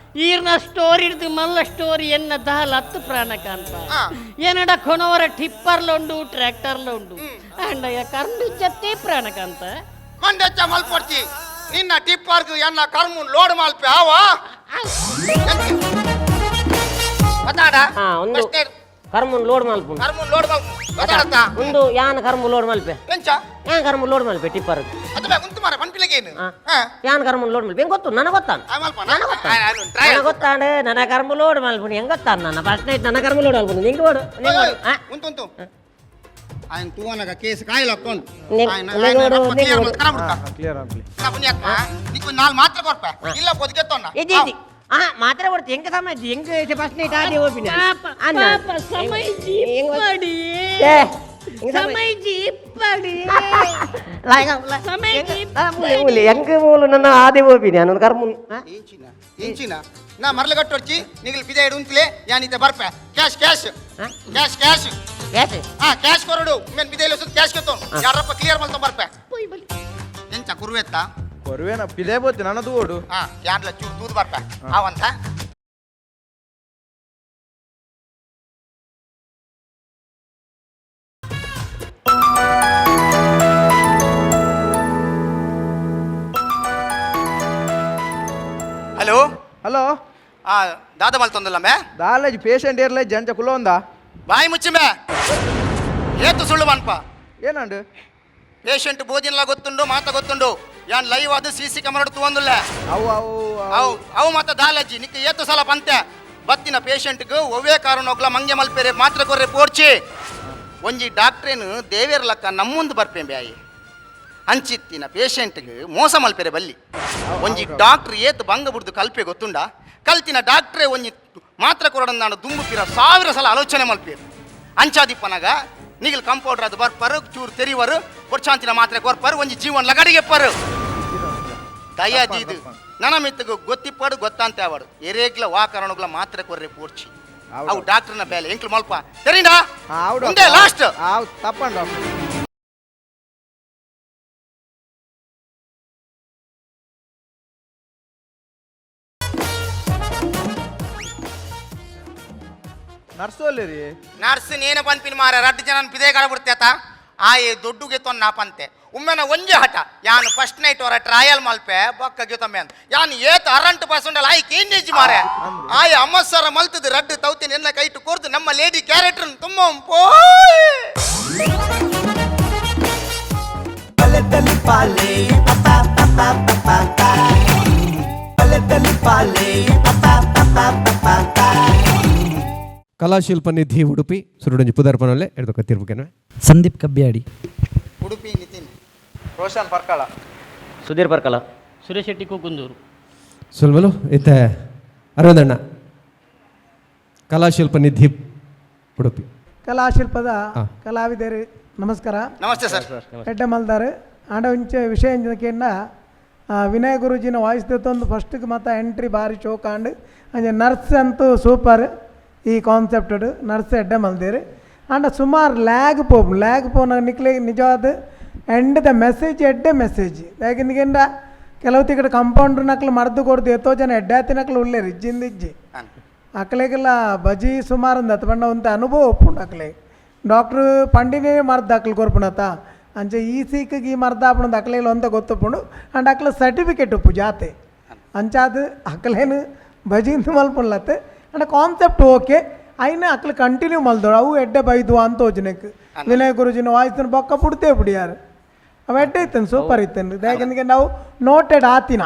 ಈರ್ನ ಸ್ಟೋರಿ ಹಿಡ್ದು ಮಲ್ಲ ಸ್ಟೋರಿ ಎನ್ನ ದಾಲ ಹತ್ತು ಪ್ರಾಣಕಾಂತ. ಆ. ಏನಡ ಕೊನವರ ಟಿಪ್ಪರ್ಲುಂಡು ಟ್ರ್ಯಾಕ್ಟರ್ಲುಂಡು ಅಂಡಯ್ಯ ಕರ್ಮಿಚ್ಚತ್ತೇ ಪ್ರಾಣಕಾಂತ. ಮಂಡಚ್ಚ ಮಲ್ಪೊಡ್ಚಿ ನಿನ್ನ ಟಿಪ್ಪರ್ಗ್ ಎನ್ನ ಕರ್ಮುನ್ ಲೋಡ್ ಮಲ್ಪೆ ಆವ ಗೊತ್ತಾಡ? ಹಾ, ಒಂದು ಕರ್ಮನ್ ಲೋಡ್ ಮಲ್ಪುಂಡು. ಕರ್ಮುನ್ ಲೋಡ್ ಮಲ್ಪ ಗೊತ್ತಾಡತ್ತ? ಒಂದು ಯಾನ್ ಕರ್ಮ ಲೋಡ್ ಮಲ್ಪೆ. ಎಂಚ? ಯಾನ್ ಕರ್ಮ ಲೋಡ್ ಮಲ್ಪೆ ಟಿಪ್ಪರ್. ಅದು ಉಂಟು ಮಾರ ಪನ್ಪಿಲಗೇನು. ಹಾ. ಹಾ. ಯಾನ್ ಕರ್ಮ ಲೋಡ್ ಮಲ್ಪೆ ಹೆಂಗ್ ಗೊತ್ತು? ನನಗೆ ಗೊತ್ತಾನ. ಆ, ಮಲ್ಪನ? ನನಗೆ ಗೊತ್ತಾನ. ಆ, ಆ, try. ನನಗೆ ಗೊತ್ತಾಂಡ ನನ್ನ ಕರ್ಮ ಲೋಡ್ ಮಲ್ಪುಂಡು ಹೆಂಗ್ ಗೊತ್ತಾನ? ನನ್ನ ಫಸ್ಟ್ ನೈಟ್ ನನ್ನ ಕರ್ಮ ಲೋಡ್ ಮಲ್ಪುಂಡು ನಿಂಗೆ ಓಡು ನಿಂಗೆ ಓಡು ಹಾ. ಉಂಟು ಉಂಟು ఆయన ತೂವನಗ ಕೇಸ್ ಕಾಯಿಲ್ ಹಾಕೊಂಡು ನಿಂಗೆ ಓಡು, ನಿಂಗೆ ಓಡು. ಕ್ಲಿಯರ್ ಆಗ್ಲಿ. నీకు నాలుగు మాత్ర కొరప ಇಲ್ಲ పొదిಗೆತ್ತೊಂಡ. ಇಜ್ಜಿ ಇಜ್ಜಿ ಹಾ ಮಾತ್ರ ಕೊಡ್ತಿ ಹೆಂಗ ಸಮ ಇಜ್ಜಿ ಹೆಂಗ ಫಸ್ಟ್ ನೈಟ್ ಆದಿ ಹೋಪಿನ. ಪಾಪ ಪಾಪ ಸಮಯ ಇಪ್ಪಡಿ. ಏ ಹೆಂಗ ಸಮಯ ಸಮಯ ಇಪ್ಪಡಿ. ಲಾಯಕ ಸಮಯ ಮೂಲೆ ಹೆಂಗ ಮೂಲು ನನ್ನ ಆದಿ ಹೋಪಿನಿ ನಾನು ಕರ್ಮುನ್. ఏంచిన ఏంచిన నా మరలగట్టొచ్చి నీకు పిదేడు ఉంచులే యానితే ಬರ್ಪೆ ಕ್ಯಾಶ್ ಕ್ಯಾಶ್ ಹಾ? ಕ್ಯಾಶ್ ಕ್ಯಾಶ್ ಯಾಕೆ? ಆ ಕ್ಯಾಶ್ ಕೊರಡು мен ಬಿದೇಲು ಸುತ್ತ ಕ್ಯಾಶ್ ಕೆತ್ತೋನು ಯಾರಪ್ಪ ಕ್ಲಿಯರ್ ಮಲ್ತ ಬರ್ಪೆ. ಪೋಯ್ ಬಲಿ. ಎಂಚ ಕುರುವೆತ್ತ? ಕೊರುವೇನ ಪಿದೆ ಬೋತಿ ನನ್ನ ಓಡು. ಆ ಯಾನ್ಲ ಚೂರು ತೂದು ಬರ್ಪೆ ಆವಂತ. ಹಲೋ. ಹಲೋ. ಆ ದಾದ ಮಲ್ತೊಂದಲ್ಲ ಮೇ? ದಾಲೇಜ್ ಪೇಷಂಟ್ ಇರ್ಲೇ ಜಂಚ ಕುಲ ಒಂದಾ. ಬಾಯಿ ಮುಚ್ಚಿಮೆ ಏತು ಸುಳ್ಳು ಮನ್ಪ. ಏನಂಡು? ಪೇಷಂಟ್ ಬೋದಿನಲ ಗೊತ್ತುಂಡು ಮಾತ ಗೊತ್ತುಂಡು ಯಾನ್ ಲೈವ್ ಅದು ಸಿ ಸಿ ಕ್ಯಾಮರಾ ತೂವಂದುಲ್ಲ. ಅವು ಅವು. ಅವು ಅವು ಮಾತ ದಾಲಜ್ಜಿ ನಿಕ್ಕ ಏತು ಸಲ ಪಂತೆ ಬತ್ತಿನ ಪೇಷಂಟ್ಗೆ ಒವ್ವೇ ಕಾರಣೋಗ್ಲ ಮಂಗೆ ಮಲ್ಪೆರೆ ಮಾತ್ರ ಕೊರ್ರೆ ಪೋರ್ಚಿ. ಒಂಜಿ ಡಾಕ್ಟ್ರೇನು ದೇವೇರ್ ಲಕ್ಕ ನಮ್ಮುಂದು ಬರ್ಪೆ ಬ್ಯಾಯಿ ಅಂಚಿತ್ತಿನ ಪೇಷಂಟ್ಗೆ ಮೋಸ ಮಲ್ಪೆರೆ ಬಲ್ಲಿ. ಒಂಜಿ ಡಾಕ್ಟ್ರ್ ಏತು ಬಂಗ ಬುಡ್ದು ಕಲ್ಪೆ ಗೊತ್ತುಂಡ? ಕಲ್ತಿನ ಡಾಕ್ಟ್ರೇ ಒಂಜಿ ಮಾತ್ರ ಕೊರಡನ್ ನಾನು ದುಂಬು ಪಿರ ಸಾವಿರ ಸಲ ಆಲೋಚನೆ ಮಲ್ಪೇರು ಅಂಚಾದಿಪ್ಪನಾಗ. ನಿಗಲ್ ಕಂಪೌಂಡರ್ ಅದು ಬರ್ಪರು ಚೂರು ತೆರಿವರು ಕೊರ್ಚಾಂತಿನ ಮಾತ್ರೆ ಕೊರ್ಪರು ಒಂಜಿ ಜೀವನ ಲಗಡಿಗೆಪ್ಪರು ದಯಾದೀದು ನನ್ನ ಮಿತ್ತಗು ಗೊತ್ತಿಪ್ಪಡು ಗೊತ್ತಂತೆ ಅವಡು ಎರೇಗ್ಲ ವಾಕರಣಗಳ ಮಾತ್ರೆ ಕೊರ್ರೆ ಪೋರ್ಚಿ ಅವು ಡಾಕ್ಟರ್ನ ಬೇಲೆ ಎಂಕ್ಲು ಮಲ್ಪ ತೆರಿಂಡಾ ಉಂದೆ ಲಾಸ್ಟ್ ಆವ್ ತಪ್ಪಂಡ್ ಡಾಕ್ಟರ್. ನರ್ಸು ಅಲ್ಲಿರಿ ನರ್ಸ್ ನೇನ ಪನ್ಪಿನ ಮಾರ ರಡ್ಡು ಜನ ಪಿದೆ ಕಡಬಿಡ್ತೇತ ಆಯೆ ದೊಡ್ಡುಗೆ ತೊನ್ನ ಪಂತೆ ಉಮ್ಮೆನ ಒಂಜೆ ಹಠ ಯಾನು ಫಸ್ಟ್ ನೈಟ್ ಅವರ ಟ್ರಯಲ್ ಮಲ್ಪೆ ಬೊಕ್ಕ ಗೆತೊಮ್ಮೆ ಅಂತ ಯಾನು ಏತ್ ಅರಂಟು ಪರ್ಸೆಂಟ್ ಆಯ್ ಕೇಂಜಿ ಮಾರೆ ಆಯ್ ಅಮ್ಮಸರ ಮಲ್ತದು ರಡ್ಡು ತೌತಿ ನಿನ್ನ ಕೈಟು ಕೊರ್ದು ನಮ್ಮ ಲೇಡಿ ಕ್ಯಾರೆಕ್ಟರ್ ತುಂಬ ಪೋಯ್. ಬಲೆ ತಲಿಪಾಲೆ ಪಾ ಪಾ ಪಾ ಪಾ ಪಾ ಬಲೆ ತಲಿಪಾಲೆ ಪಾ ಪಾ ಪಾ ಪಾ ಪಾ. ಕಲಾಶಿಲ್ಪ ನಿಧಿ ಉಡುಪಿ ಸುರುಡಂಜಿ ಪುದರ್ಪನಲ್ಲೇ ಎಡ್ದೊಕ್ಕ ತೀರ್ಪುಗೆನ. ಸಂದೀಪ್ ಕಬ್ಬಿಯಾಡಿ. ಉಡುಪಿ ನಿತಿನ್. ರೋಷನ್ ಪರ್ಕಳ. ಸುಧೀರ್ ಪರ್ಕಲ. ಸುರೇಶ್ ಶೆಟ್ಟಿ ಕೂಕುಂದೂರು. ಸುಲ್ಮಲು ಇತ್ತೆ ಅರವಿಂದಣ್ಣ ಕಲಾಶಿಲ್ಪ ನಿಧಿ ಉಡುಪಿ. ಕಲಾಶಿಲ್ಪದ ಕಲಾವಿದರು ನಮಸ್ಕಾರ. ನಮಸ್ತೆ ಸರ್. ಎಡ್ಡೆ ಮಲ್ದಾರ್ ಆಂಡ ಒಂಚೆ ವಿಷಯ ಕೇಂದ್ರ ವಿನಯ್ ಗುರೂಜಿನ ವಾಯ್ಸ್ ತಂದು ಫಸ್ಟ್ಗೆ ಮತ್ತು ಎಂಟ್ರಿ ಭಾರಿ ಚೋಕ್ ಆಂಡ್ ಅಂಚೆ ನರ್ಸ್ ಅಂತೂ ಸೂಪರ್. ಈ ಕಾನ್ಸೆಪ್ಟೆಡ್ ನರ್ಸ್ ಎಡ್ಡೆ ಮಲ್ದೇರು. ಆಂಡ ಸುಮಾರು ಲ್ಯಾಗ್ ಪೋಪು ಲ್ಯಾಗ್ ಪೋನ ನಿಕ್ಲೆ ನಿಜವಾದ end the message ಎಡ್ಡೆ ಮೆಸೇಜ್. ಯಾಕೆಂದ್ರೆ ಕೆಲವು ತಿಕಡೆ ಕಂಪೌಂಡ್ರ್ ನಕ್ಲು ಮರ್ದು ಕೊಡ್ದು ಎತ್ತೋ ಜನ ಎಡ್ಡೆ ಆತಿನಕ್ಲು ಉಲ್ಲೇರು ಇಜ್ಜಿಂದ ಇಜ್ಜಿ ಅಕ್ಲೆಗೆಲ್ಲ ಬಜಿ ಸುಮಾರು ಒಂದು ಹತ್ತು ಬಣ್ಣ ಒಂದು ಅನುಭವ ಒಪ್ಪುಂಡು. ಅಕ್ಲೆ ಡಾಕ್ಟ್ರು ಪಂಡಿನೇ ಮರ್ದು ಅಕ್ಲು ಕೊರ್ಪುಣತ ಅಂಚೆ ಈ ಸೀಕಿಗೆ ಈ ಮರ್ದ ಆಪುಂಡು ಅಕ್ಲೆಲ್ಲ ಒಂದ ಗೊತ್ತುಪ್ಪುಂಡು. ಅಂಡ್ ಅಕ್ಲ ಸರ್ಟಿಫಿಕೇಟ್ ಉಪ್ಪು ಜಾತೆ ಅಂಚಾದ ಅಕ್ಲೇನು ಬಜಿಂದ ಮಲ್ಪುನ್ಲತ್ತೆ. And concept okay ಐನ ಅಕ್ಲು ಕಂಟಿನ್ಯೂ ಮಲ್ದೋಡು ಅವು ಎಡ್ಡೆ ಬೈದು ಅಂತ ಯೋಜನೆಕ್ ವಿನಯ್ ಗುರುಜಿನ ವಾಯ್ಸ್ನ ಬೊಕ್ಕ ಪುಡ್ತೇ ಬಿಡಿಯಾರು ಅವ ಎಡ್ಡೆ ಇತ್ತೇನೆ ಸೂಪರ್ ಇತ್ತೇನೆ. ಯಾಕೆಂದ್ರೆ ನಾವು ನೋಟೆಡ್ ಆತಿನ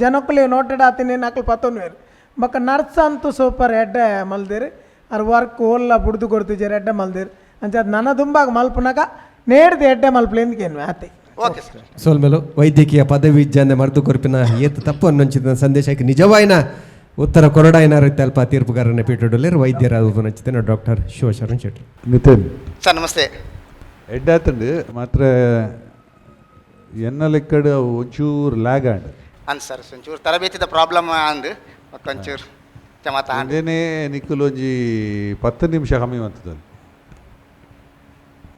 ಜನಕ್ಕಲೇ ನೋಟೆಡ್ ಆತಿನ ಅಕ್ಲು ಪತ್ತೊನ್ವೇರು. ಬೊಕ್ಕ ನರ್ಸ್ ಅಂತೂ ಸೂಪರ್ ಎಡ್ಡೆ ಮಲ್ದಿರು. ಅರ್ ವರ್ಕ್ ಓಲ್ಲ ಬುಡ್ದು ಕೊಡ್ತಿದ್ದಾರೆ ಎಡ್ಡೆ ಮಲ್ದಿರು. ಅಂಚ ಅದು ನನ್ನ ದುಂಬಾಗ ಮಲ್ಪುನಕ ನೇಡ್ದು ಎಡ್ಡೆ ಮಲ್ಪಲೇಂದು ಆತೆ. Okay sir. ಸೋಲ್ಮೇಲು ವೈದ್ಯಕೀಯ ಪದವಿ ಇಜ್ಜಂದೆ ಮರ್ದು ಕೊರ್ಪಿನ ಏತ್ ತಪ್ಪು ಅನ್ನೊಂಚಿದ ಸಂದೇಶಕ್ಕೆ ನಿಜವಾಯಿನ ಉತ್ತರ ಕೊರಡಾಯಿನ ಅಲ್ಪ ತೀರ್ಪುಗಾರನ ಪೀಠಡಲ್ಲಿರು ವೈದ್ಯರ ಉಪನಂಚಿತನ ಡಾಕ್ಟರ್ ಶಿವಶರಣ್ ಶೆಟ್ಟಿ. ನಿತಿನ್. ಸರ್ ನಮಸ್ತೆ. ಎಡ್ಡಾತಂಡು ಮಾತ್ರ ಎನ್ನ ಲೆಕ್ಕಡ್ ಅವು ಒಂಚೂರು ಲ್ಯಾಗ್ ಆಂಡ್. ಅಂದ್ ಸರ್ ಒಂಚೂರು ತರಬೇತಿದ ಪ್ರಾಬ್ಲಮ್ ಅಂದ್ ಒಂಚೂರು ಚಮತ ಅಂದ್. ಅಂದೇನೆ ನಿಕ್ಕುಲು ಒಂಜಿ 10 ನಿಮಿಷ ಕಮ್ಮಿ ಮಂತದಲ್ಲಿ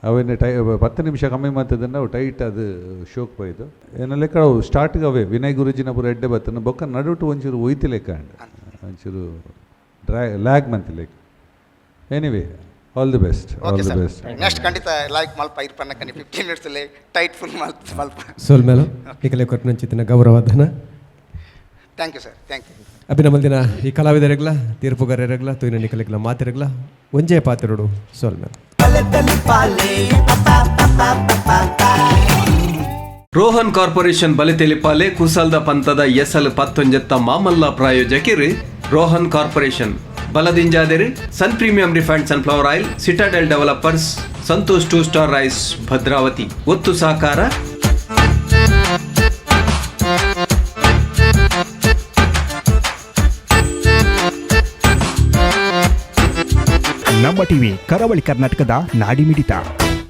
ಅವೇನೆ ಟೈ 10 ನಿಮಿಷ ಕಮ್ಮಿ ಮಂತದನ್ನ ಅವು ಟೈಟ್ ಅದು ಶೋಕ್ ಪೋಯ್ದು ಎನ್ನ ಲೆಕ್ಕ ಅವು ಸ್ಟಾರ್ಟಿಗೆ ಅವೇ ವಿನಯ್ ಗುರುಜಿನ ಪೂರ ಎಡ್ಡೆ ಬತ್ತನ ಬೊಕ್ಕ ನಡುಟು ಒಂಚೂರು ಒಯ್ತಿ ಲೆಕ್ಕ ಅಂಡ್ ಒಂಚೂರು ಡ್ರಾ ಲ್ಯಾಗ್ ಮಂತಿ ಲೆಕ್ಕ. Anyway all the best, all okay the sir best. Next ಖಂಡಿತ ಲೈಕ್ ಮಲ್ಪ ಇರ್ಪನ್ನಕನಿ 15 minutes tight full ಮಲ್ಪ ಮಲ್ಪ. ಸೋಲ್ಮೇಲು ನಿಕಲೆ ಕೊರ್ಪಿನಂಚಿತ್ತಿನ ಗೌರವಧನ. Thank you sir, thank you. ಅಭಿನಮಲ್ದಿನ ಈ ಕಲಾವಿದರಿಗ್ಲ ತೀರ್ಪುಗಾರರಿಗ್ಲ ತೂಯಿನ ನಿಕಲೆಗ್ಲ ಮಾತಿರಗ್ಲ ಒಂಜೇ ಪಾತಿರುಡು ಸೋಲ್ಮೇಲು. ಬಲೆ ತಲಿಪಾಲೆ ಪಾ ಪಾ ಪಾ ಪಾ. ರೋಹನ್ ಕಾರ್ಪೊರೇಷನ್ ಬಲಿತೆಲಿಪಾಲೆ ಕುಸಲ್ದ ಪಂತದ ಎಸಲ್ ಪತ್ತೊಂಜೆತ್ತ ಮಾಮಲ್ಲ ಪ್ರಾಯೋಜಕಿರು ರೋಹನ್ ಕಾರ್ಪೊರೇಷನ್ ಬಲದಿಂಜಾದಿರು Sun premium refined sunflower oil, Citadel developers, Santosh two star rice, Bhadravati. ಒತ್ತು ಸಹಕಾರ ನಮ್ಮ ಟಿವಿ ಕರಾವಳಿ ಕರ್ನಾಟಕದ ನಾಡಿಮಿಡಿತ.